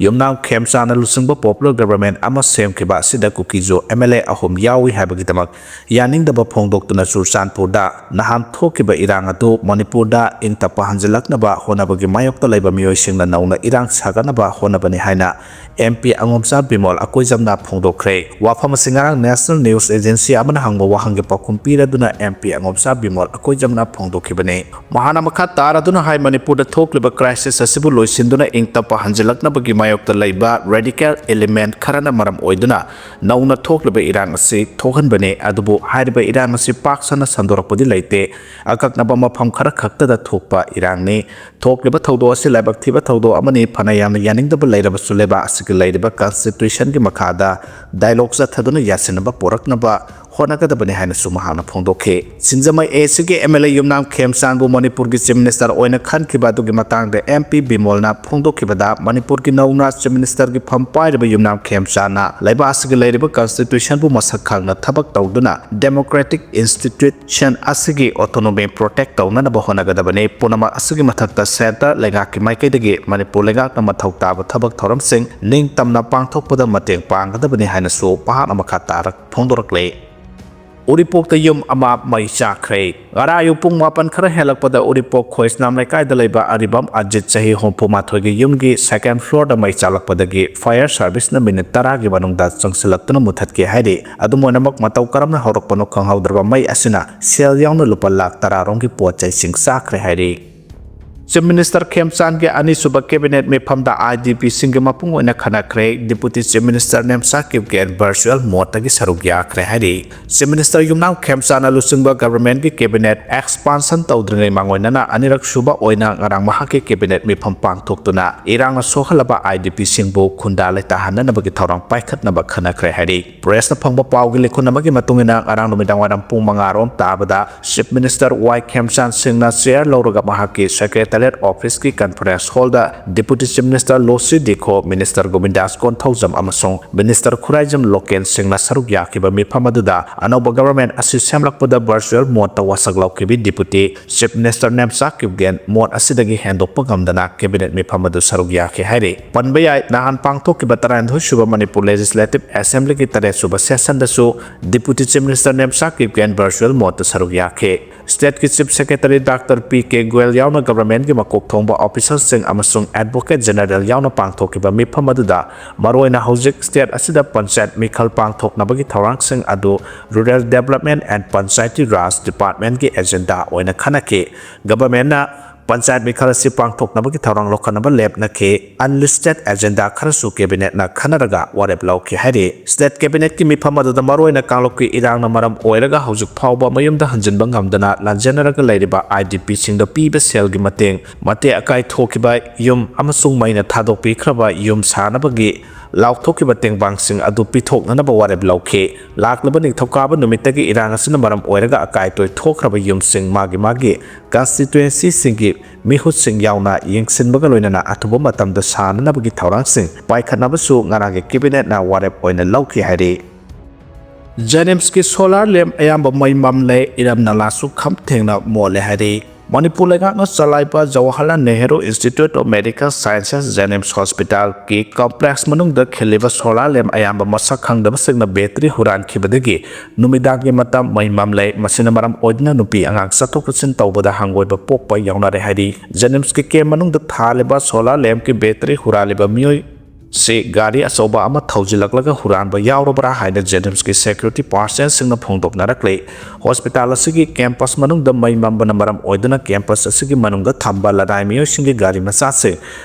ꯌꯨꯝꯅꯥꯝ ꯈꯦꯝꯆꯥꯟꯅ ꯂꯨꯆꯤꯡꯕ ꯄꯣꯄꯨꯂꯔ ꯒꯕꯔꯃꯦꯟ ꯑꯃ ꯁꯦꯝꯈꯤꯕ ꯑꯁꯤꯗ ꯀꯨꯀꯤꯖꯣ ꯑꯦꯝ ꯑꯦꯜ ꯑꯦ ꯑꯍꯨꯝ ꯌꯥꯎꯏ ꯍꯥꯏꯕꯒꯤꯗꯃꯛ ꯌꯥꯅꯤꯡꯗꯕ ꯐꯣꯡꯗꯣꯛꯇꯨꯅ ꯆꯨꯔꯆꯥꯟꯄꯨꯔꯗ ꯅꯍꯥꯟ ꯊꯣꯛꯈꯤꯕ ꯏꯔꯥꯡ ꯑꯗꯨ ꯃꯅꯤꯄꯨꯔꯗ ꯏꯪ ꯇꯞꯄ ꯍꯟꯖꯤꯜꯂꯛꯅꯕ ꯍꯣꯠꯅꯕꯒꯤ ꯃꯥꯌꯣꯛꯇ ꯂꯩꯕ ꯃꯤꯑꯣꯏꯁꯤꯡꯅ ꯅꯧꯅ ꯏꯔꯥꯡ ꯁꯥꯒꯠꯅꯕ ꯍꯣꯠꯅꯕꯅꯤ ꯍꯥꯏꯅ ꯑꯦꯝ ꯄꯤ ꯑꯉꯣꯝꯆꯥ ꯕꯤꯃꯣꯜ ꯑꯀꯣꯏꯖꯝꯅ ꯐꯣꯡꯗꯣꯛꯈ꯭ꯔꯦ꯫ ꯋꯥꯐꯝ ꯑꯁꯤ ꯉꯔꯥꯡ ꯅꯦꯁꯅꯦꯜ ꯅ꯭ꯌꯨꯁ ꯑꯦꯖꯦꯟꯁꯤ ꯑꯃꯅ ꯍꯪꯕ ꯋꯥꯍꯪꯒꯤ ꯄꯥꯎꯈꯨꯝ ꯄꯤꯔꯗꯨꯅ ꯑꯦꯝ ꯄꯤ ꯑꯉꯣꯝꯆꯥ ꯕꯤꯃꯣꯜ ꯑꯀꯣꯏꯖꯝꯅ ꯐꯣꯡꯗꯣꯛꯈꯤꯕꯅꯤ꯫ ꯃꯍꯥꯛꯅ ꯃꯈꯥ ꯇꯥꯔꯗꯨꯅ ꯍꯥꯏ, ꯃꯅꯤꯄꯨꯔꯗ ꯊꯣꯛꯂꯤꯕ ꯀ꯭ꯔꯥꯏꯁꯤꯁ ꯑꯁꯤꯕꯨ ꯂꯣꯏꯁꯤꯟꯗꯨꯅ ꯏꯪ ꯇꯞꯄ ꯍꯟꯖꯤꯜꯂꯛꯅꯕꯒꯤ ꯃꯥꯌꯣꯛꯇ ꯂꯩꯕ ꯔꯦꯗꯤꯀꯦꯜ ꯏꯂꯤꯃꯦꯟ ꯈꯔꯅ ꯃꯔꯝ ꯑꯣꯏꯗꯨꯅ ꯅꯧꯅ ꯊꯣꯛꯂꯤꯕ ꯏꯔꯥꯡ ꯑꯁꯤ ꯊꯣꯛꯍꯟꯕꯅꯤ꯫ ꯑꯗꯨꯕꯨ ꯍꯥꯏꯔꯤꯕ ꯏꯔꯥꯡ ꯑꯁꯤ ꯄꯥꯛ ꯁꯟꯅ ꯁꯟꯗꯣꯔꯛꯄꯗꯤ ꯂꯩꯇꯦ꯫ ꯑꯀꯛꯅꯕ ꯃꯐꯝ ꯈꯔ ꯈꯛꯇꯗ ꯊꯣꯛꯄ ꯏꯔꯥꯡꯅꯤ꯫ ꯊꯣꯛꯂꯤꯕ ꯊꯧꯗꯣꯛ ꯑꯁꯤ ꯂꯥꯏꯕꯛ ꯊꯤꯕ ꯊꯧꯗꯣꯛ ꯑꯃꯅꯤ꯫ ꯐꯅ ꯌꯥꯝꯅ ꯌꯥꯅꯤꯡꯗꯕ ꯂꯩꯔꯕꯁꯨ ꯂꯩꯕꯥꯛ ꯑꯁꯤꯒꯤ ꯂꯩꯔꯤꯕ ꯀꯟꯁꯇꯤꯇ꯭ꯌꯨꯁꯟꯒꯤ ꯃꯈꯥꯗ ꯗꯥꯏꯂꯣꯒ ꯆꯠꯊꯗꯨꯅ ꯌꯥꯁꯤꯟꯅꯕ ꯄꯨꯔꯛꯅꯕ ꯍꯣꯠꯅꯒꯗꯕꯅꯤ ꯍꯥꯏꯅꯁꯨ ꯃꯍꯥꯛꯅ ꯐꯣꯡꯗꯣꯛꯈꯤ꯫ ꯁꯤꯡꯖꯃꯩ ꯑꯦ ꯁꯤꯒꯤ ꯑꯦꯝ ꯑꯦꯜ ꯑꯦ ꯌꯨꯝꯅꯥꯝ ꯈꯦꯝꯆꯥꯟꯕꯨ ꯃꯅꯤꯄꯨꯔꯒꯤ ꯆꯤꯐ ꯃꯤꯅꯤꯁꯇꯔ ꯑꯣꯏꯅ ꯈꯟꯈꯤꯕ ꯑꯗꯨꯒꯤ ꯃꯇꯥꯡꯗ ꯑꯦꯝ ꯄꯤ ꯕꯤꯃꯣꯜꯅ ꯐꯣꯡꯗꯣꯛꯈꯤꯕꯗ, ꯃꯅꯤꯄꯨꯔꯒꯤ ꯅꯧꯅ ꯆꯤꯐ ꯃꯤꯅꯤꯁꯇꯔꯒꯤ ꯐꯝ ꯄꯥꯏꯔꯤꯕ ꯌꯨꯝꯅꯥꯝ ꯈꯦꯝꯆꯥꯟꯅ ꯂꯩꯕꯥꯛ ꯑꯁꯤꯒꯤ ꯂꯩꯔꯤꯕ ꯀꯟꯁꯇꯤꯇ꯭ꯌꯨꯁꯟꯕꯨ ꯃꯁꯛ ꯈꯪꯅ ꯊꯕꯛ ꯇꯧꯗꯨꯅ ꯗꯦꯃꯣꯀ꯭ꯔꯦꯇꯤꯛ ꯏꯟꯁꯇꯤꯇ꯭ꯌꯨꯁꯟ ꯑꯁꯤꯒꯤ ꯑꯣꯇꯣꯅꯣꯃꯤ ꯄ꯭ꯔꯣꯇꯦꯛ ꯇꯧꯅꯅꯕ ꯍꯣꯠꯅꯒꯗꯕꯅꯤ꯫ ꯄꯨꯝꯅꯃꯛ ꯑꯁꯤꯒꯤ ꯃꯊꯛꯇ ꯁꯦꯟꯇꯔ ꯂꯩꯉꯥꯛꯀꯤ ꯃꯥꯏꯀꯩꯗꯒꯤ ꯃꯅꯤꯄꯨꯔ ꯂꯩꯉꯥꯛꯅ ꯃꯊꯧ ꯇꯥꯕ ꯊꯕꯛ ꯊꯧꯔꯝꯁꯤꯡ ꯅꯤꯡꯇꯝꯅ ꯄꯥꯡꯊꯣꯛꯄꯗ ꯃꯇꯦꯡ ꯄꯥꯡꯒꯗꯕꯅꯤ ꯍꯥꯏꯅꯁꯨ ꯃꯍꯥꯛꯅ ꯃꯈꯥ ꯇꯥꯔꯛ ꯐꯣꯡꯗꯣꯔꯛꯂꯦ꯫ ꯎꯔꯤꯄꯣꯛꯇ ꯌꯨꯝ ꯑꯃ ꯃꯩ ꯆꯥꯛꯈ꯭ꯔꯦ꯫ ꯉꯔꯥꯡ ꯑꯌꯨꯛ ꯄꯨꯡ ꯃꯥꯄꯟ ꯈꯔ ꯍꯦꯜꯂꯛꯄꯗ ꯎꯔꯤꯄꯣꯛ ꯈꯣꯏꯁꯅꯥꯝ ꯂꯩꯀꯥꯏꯗ ꯂꯩꯕ ꯑꯔꯤꯕꯝ ꯑꯖꯤꯠ, ꯆꯍꯤ ꯍꯨꯝꯐꯨ ꯃꯥꯊꯣꯏꯒꯤ ꯌꯨꯝꯒꯤ ꯁꯦꯀꯦꯟ ꯐ꯭ꯂꯣꯔꯗ ꯃꯩ ꯆꯥꯛꯂꯛꯄꯗꯒꯤ ꯐꯥꯌꯔ ꯁꯥꯔꯚꯤꯁꯅ ꯃꯤꯅꯤꯠ ꯇꯔꯥꯒꯤ ꯃꯅꯨꯡꯗ ꯆꯪꯁꯤꯜꯂꯛꯇꯨꯅ ꯃꯨꯊꯠꯈꯤ ꯍꯥꯏꯔꯤ꯫ ꯑꯗꯨꯝ ꯑꯣꯏꯅꯃꯛ, ꯃꯇꯧ ꯀꯔꯝꯅ ꯍꯧꯔꯛꯄꯅꯣ ꯈꯪꯍꯧꯗ꯭ꯔꯕ ꯃꯩ ꯑꯁꯤꯅ ꯁꯦꯜ ꯌꯥꯎꯅ ꯂꯨꯄꯥ ꯂꯥꯈ ꯇꯔꯥ ꯔꯣꯝꯒꯤ ꯄꯣꯠ ꯆꯩꯁꯤꯡ ꯆꯥꯛꯈ꯭ꯔꯦ ꯍꯥꯏꯔꯤ꯫ ꯆꯤꯐ ꯃꯤꯅꯤꯁꯇꯔ ꯈꯦꯝꯆꯥꯟꯒꯤ ꯑꯅꯤꯁꯨꯕ ꯀꯦꯕꯤꯅꯦꯠ ꯃꯤꯐꯝꯗ ꯑꯥꯏ ꯗꯤ ꯄꯤꯁꯤꯡꯒꯤ ꯃꯄꯨꯡ ꯑꯣꯏꯅ ꯈꯟꯅꯈ꯭ꯔꯦ꯫ Deputy chief minister Nemcha Kipgen virtual ꯃꯣꯗꯇꯒꯤ ꯁꯔꯨꯛ ꯌꯥꯈ꯭ꯔꯦ ꯍꯥꯏꯔꯤ꯫ ꯆꯤꯐ ꯃꯤꯅꯤꯁꯇꯔ ꯌꯨꯝꯅꯥꯝ ꯈꯦꯝꯆꯥꯟꯅ ꯂꯨꯆꯤꯡꯕ ꯒꯚꯔꯟꯃꯦꯟꯠꯀꯤ ꯀꯦꯕꯤꯅꯦꯠ ꯑꯦꯛꯁꯄꯥꯟꯁꯟ ꯇꯧꯗ꯭ꯔꯤꯉꯩ ꯃꯥꯡꯑꯣꯏꯅꯅ ꯑꯅꯤꯔꯛ ꯁꯨꯕ ꯑꯣꯏꯅ ꯉꯔꯥꯡ ꯃꯍꯥꯛꯀꯤ ꯀꯦꯕꯤꯅꯦꯠ ꯃꯤꯐꯝ ꯄꯥꯡꯊꯣꯛꯇꯨꯅ ꯏꯔꯥꯡꯅ ꯁꯣꯛꯍꯜꯂꯕ ꯑꯥꯏ ꯗꯤ ꯄꯤꯁꯤꯡꯕꯨ ꯈꯨꯟꯗꯥ ꯂꯩꯇꯥꯍꯟꯅꯅꯕꯒꯤ ꯊꯧꯔꯥꯡ ꯄꯥꯏꯈꯠꯅꯕ ꯈꯟꯅꯈ꯭ꯔꯦ ꯍꯥꯏꯔꯤ꯫ ꯄ꯭ꯔꯦꯁꯅ ꯐꯪꯕ ꯄꯥꯎꯒꯤ ꯂꯤꯈꯨꯟ ꯑꯃꯒꯤ ꯃꯇꯨꯡ ꯏꯟꯅ, ꯉꯔꯥꯡ ꯅꯨꯃꯤꯗꯥꯡ ꯋꯥꯏꯔꯝ ꯄꯨꯡ ꯃꯉꯥ ꯔꯣꯝ ꯇꯥꯕꯗ ꯆꯤꯐ ꯃꯤꯅꯤꯁꯇꯔ ꯋꯥꯏ ꯈꯦꯝꯆꯥꯟ ꯁꯤꯡꯅ ꯆꯦꯌꯔ ꯂꯧꯔꯒ ꯃꯍꯥꯛꯀꯤ ꯁꯦꯀ꯭ꯔꯦꯇꯔꯤꯌꯦꯠ ꯑꯣꯐꯤꯁꯀꯤ ꯀꯟꯐꯔꯦꯟꯁ ꯍꯣꯜꯗ deputy chief minister ꯂꯣꯁꯤ ꯗꯤꯈꯣ, minister ꯒꯣꯕꯤꯟꯗꯥꯁ Konthoujam ꯑꯃꯁꯨꯡ ꯃꯤꯅꯤꯁꯇꯔ ꯈꯨꯔꯥꯏꯖꯝ ꯂꯣꯀꯦꯟ ꯁꯤꯡꯅ ꯁꯔꯨꯛ ꯌꯥꯈꯤꯕ ꯃꯤꯐꯝ ꯑꯗꯨꯗ ꯑꯅꯧꯕ ꯒꯚꯔꯟꯃꯦꯟꯠ ꯑꯁꯤ ꯁꯦꯝꯂꯛꯄꯗ ꯚꯔꯆꯨꯑꯦꯜ ꯃꯣꯗꯇ ꯋꯥꯁꯛ ꯂꯧꯈꯤꯕꯤ deputy chief minister Nemcha Kipgen mode ꯑꯁꯤꯗꯒꯤ ꯍꯦꯟꯗꯣꯛꯄ ꯉꯝꯗꯅ ꯀꯦꯕꯤꯅꯦꯠ ꯃꯤꯐꯝ ꯑꯗꯨ ꯁꯔꯨꯛ ꯌꯥꯈꯤ ꯍꯥꯏꯔꯤ꯫ ꯄꯟꯕ ꯌꯥꯏ, ꯅꯍꯥꯟ ꯄꯥꯡꯊꯣꯛꯈꯤꯕ ꯇꯔꯥꯅꯤꯊꯣꯏ ꯁꯨꯕ ꯃꯅꯤꯄꯨꯔ ꯂꯦꯖꯤꯁꯂꯦꯇꯤꯚ ꯑꯦꯁꯦꯝꯕ꯭ꯂꯤꯒꯤ ꯇꯔꯦꯠ ꯁꯨꯕ ꯁꯦꯁꯟꯗꯁꯨ deputy chief minister Nemcha Kipgen virtual ꯃꯣꯗꯇ ꯁꯔꯨꯛ ꯌꯥꯈꯤ꯫ ꯁ꯭ꯇꯦꯠꯀꯤ chief secretary doctor P K Goyal ꯌꯥꯎꯅ ꯒꯚꯔꯟꯃꯦꯟꯠꯀꯤ ꯃꯀꯣꯛ ꯊꯣꯡꯕ ꯑꯣꯐꯤꯁꯔꯁꯤꯡ ꯑꯃꯁꯨꯡ ꯑꯦꯗꯚꯣꯀꯦꯠ ꯖꯦꯅꯔꯦꯜ ꯌꯥꯎꯅ ꯄꯥꯡꯊꯣꯛꯈꯤꯕ ꯃꯤꯐꯝ ꯑꯗꯨꯗ ꯃꯔꯨꯑꯣꯏꯅ ꯍꯧꯖꯤꯛ ꯁ꯭ꯇꯦꯠ ꯑꯁꯤꯗ ꯄꯟꯆꯥꯌꯠ ꯃꯤꯈꯜ ꯄꯥꯡꯊꯣꯛꯅꯕꯒꯤ ꯊꯧꯔꯥꯡꯁꯤꯡ ꯑꯗꯨ Rural Development and Panchayati Raj Departmentꯀꯤ ꯑꯦꯖꯦꯟꯗꯥ ꯑꯣꯏꯅ ꯈꯟꯅꯈꯤ꯫ ꯒꯚꯔꯟꯃꯦꯟꯠꯅ ꯄꯟꯆꯥꯌꯠ ꯃꯤꯈꯜ ꯑꯁꯤ ꯄꯥꯡꯊꯣꯛꯅꯕꯒꯤ ꯊꯧꯔꯥꯡ ꯂꯧꯈꯠꯅꯕ ꯂꯦꯞꯅꯈꯤ꯫ Unlisted ꯑꯦꯖꯦꯟꯗꯥ ꯈꯔꯁꯨ ꯀꯦꯕꯤꯅꯦꯠꯅ ꯈꯟꯅꯔꯒ ꯋꯥꯔꯦꯞ ꯂꯧꯈꯤ ꯍꯥꯏꯔꯤ꯫ ꯁ꯭ꯇꯦꯠ ꯀꯦꯕꯤꯅꯦꯠꯀꯤ ꯃꯤꯐꯝ ꯑꯗꯨꯗ ꯃꯔꯨꯑꯣꯏꯅ ꯀꯥꯡꯂꯨꯞꯀꯤ ꯏꯔꯥꯡꯅ ꯃꯔꯝ ꯑꯣꯏꯔꯒ ꯍꯧꯖꯤꯛ ꯐꯥꯎꯕ ꯃꯌꯨꯝꯗ ꯍꯟꯖꯤꯟꯕ ꯉꯝꯗꯅ ꯂꯥꯟꯖꯦꯟꯅꯔꯒ ꯂꯩꯔꯤꯕ ꯑꯥꯏ ꯗꯤ ꯄꯤꯁꯤꯡꯗ ꯄꯤꯕ ꯁꯦꯜꯒꯤ ꯃꯇꯦꯡ, ꯃꯇꯦꯛ ꯑꯀꯥꯏ ꯊꯣꯛꯈꯤꯕ ꯌꯨꯝ ꯑꯃꯁꯨꯡ ꯃꯩꯅ ꯊꯥꯗꯣꯛꯄꯤꯈ꯭ꯔꯕ ꯌꯨꯝ ꯁꯥꯅꯕꯒꯤ ꯂꯥꯎꯊꯣꯛꯈꯤꯕ ꯇꯦꯡꯕꯥꯡꯁꯤꯡ ꯑꯗꯨ ꯄꯤꯊꯣꯛꯅꯅꯕ ꯋꯥꯔꯦꯞ ꯂꯧꯈꯤ꯫ ꯂꯥꯛꯂꯤꯕ ꯅꯤꯡꯊꯧꯀꯥꯕ ꯅꯨꯃꯤꯠꯇꯒꯤ ꯏꯔꯥꯡ ꯑꯁꯤꯅ ꯃꯔꯝ ꯑꯣꯏꯔꯒ ꯑꯀꯥꯏ ꯑꯇꯣꯏ ꯊꯣꯛꯈ꯭ꯔꯕ ꯌꯨꯝꯁꯤꯡ ꯃꯥꯒꯤ ꯃꯥꯒꯤ ꯀꯟꯁꯇꯤꯇ꯭ꯋꯦꯟꯁꯤꯁꯤꯡꯒꯤ ꯃꯤꯍꯨꯠꯁꯤꯡ ꯌꯥꯎꯅ ꯌꯦꯡꯁꯤꯟꯕꯒ ꯂꯣꯏꯅꯅ ꯑꯊꯨꯕ ꯃꯇꯝꯗ ꯁꯥꯅꯅꯕꯒꯤ ꯊꯧꯔꯥꯡꯁꯤꯡ ꯄꯥꯏꯈꯠꯅꯕꯁꯨ ꯉꯔꯥꯡꯒꯤ ꯀꯦꯕꯤꯅꯦꯠꯅ ꯋꯥꯔꯦꯞ ꯑꯣꯏꯅ ꯂꯧꯈꯤ ꯍꯥꯏꯔꯤ꯫ ꯖꯦꯅꯤꯝꯁꯀꯤ ꯁꯣꯂꯥꯔ ꯂꯦꯝꯞ ꯑꯌꯥꯝꯕ ꯃꯩ ꯃꯝꯂꯦ, ꯏꯔꯝ ꯅꯂꯥꯁꯨ ꯈꯝ ꯊꯦꯡꯅ ꯃꯣꯠꯂꯦ ꯍꯥꯏꯔꯤ꯫ ꯃꯅꯤꯄꯨꯔ ꯂꯩꯉꯥꯛꯅ ꯆꯂꯥꯏꯕ Jawaharlal Nehru institute of medical sciences JNIMS ꯍꯣꯁꯄꯤꯇꯥꯜꯒꯤ ꯀꯣꯝꯄ꯭ꯂꯦꯛꯁ ꯃꯅꯨꯡꯗ ꯈꯤꯜꯂꯤꯕ ꯁꯣꯂꯥꯔ ꯂꯦꯝꯞ ꯑꯌꯥꯝꯕ ꯃꯁꯛ ꯈꯪꯗꯕꯁꯤꯡꯅ ꯕꯦꯇ꯭ꯔꯤ ꯍꯨꯔꯥꯟꯈꯤꯕꯗꯒꯤ ꯅꯨꯃꯤꯗꯥꯡꯒꯤ ꯃꯇꯝ ꯃꯩ ꯃꯝꯂꯦ꯫ ꯃꯁꯤꯅ ꯃꯔꯝ ꯑꯣꯏꯗꯨꯅ ꯅꯨꯄꯤ ꯑꯉꯥꯡ ꯆꯠꯊꯣꯛ ꯆꯠꯁꯤꯟ ꯇꯧꯕꯗ ꯍꯪꯒꯣꯏꯕ ꯄꯣꯛꯄ ꯌꯥꯎꯅꯔꯦ ꯍꯥꯏꯔꯤ꯫ ꯖꯦꯅꯤꯝꯁꯀꯤ ꯀꯦꯝꯞ ꯃꯅꯨꯡꯗ ꯊꯥꯜꯂꯤꯕ ꯁꯣꯂꯥꯔ ꯂꯦꯝꯞꯀꯤ ꯕꯦꯇ꯭ꯔꯤ ꯍꯨꯔꯥꯜꯂꯤꯕ ꯃꯤꯑꯣꯏ ꯁꯤ ꯒꯥꯔꯤ ꯑꯆꯧꯕ ꯑꯃ ꯊꯧꯖꯤꯜꯂꯛꯂꯒ ꯍꯨꯔꯥꯟꯕ ꯌꯥꯎꯔꯕ꯭ꯔꯥ ꯍꯥꯏꯅ ꯖꯦꯅꯤꯝꯁꯀꯤ ꯁꯦꯀ꯭ꯌꯨꯔꯤꯇꯤ ꯄꯥꯔꯁꯟꯁꯤꯡꯅ ꯐꯣꯡꯗꯣꯛꯅꯔꯛꯂꯤ꯫ ꯍꯣꯁꯄꯤꯇꯥꯜ ꯑꯁꯤꯒꯤ ꯀꯦꯝꯄꯁ ꯃꯅꯨꯡꯗ ꯃꯩ ꯃꯝꯕꯅ ꯃꯔꯝ ꯑꯣꯏꯗꯨꯅ ꯀꯦꯝꯄꯁ ꯑꯁꯤꯒꯤ ꯃꯅꯨꯡꯗ ꯊꯝꯕ ꯂꯅꯥꯏ ꯃꯤꯑꯣꯏꯁꯤꯡꯒꯤ ꯒꯥꯔꯤ ꯃꯆꯥꯁꯤꯡ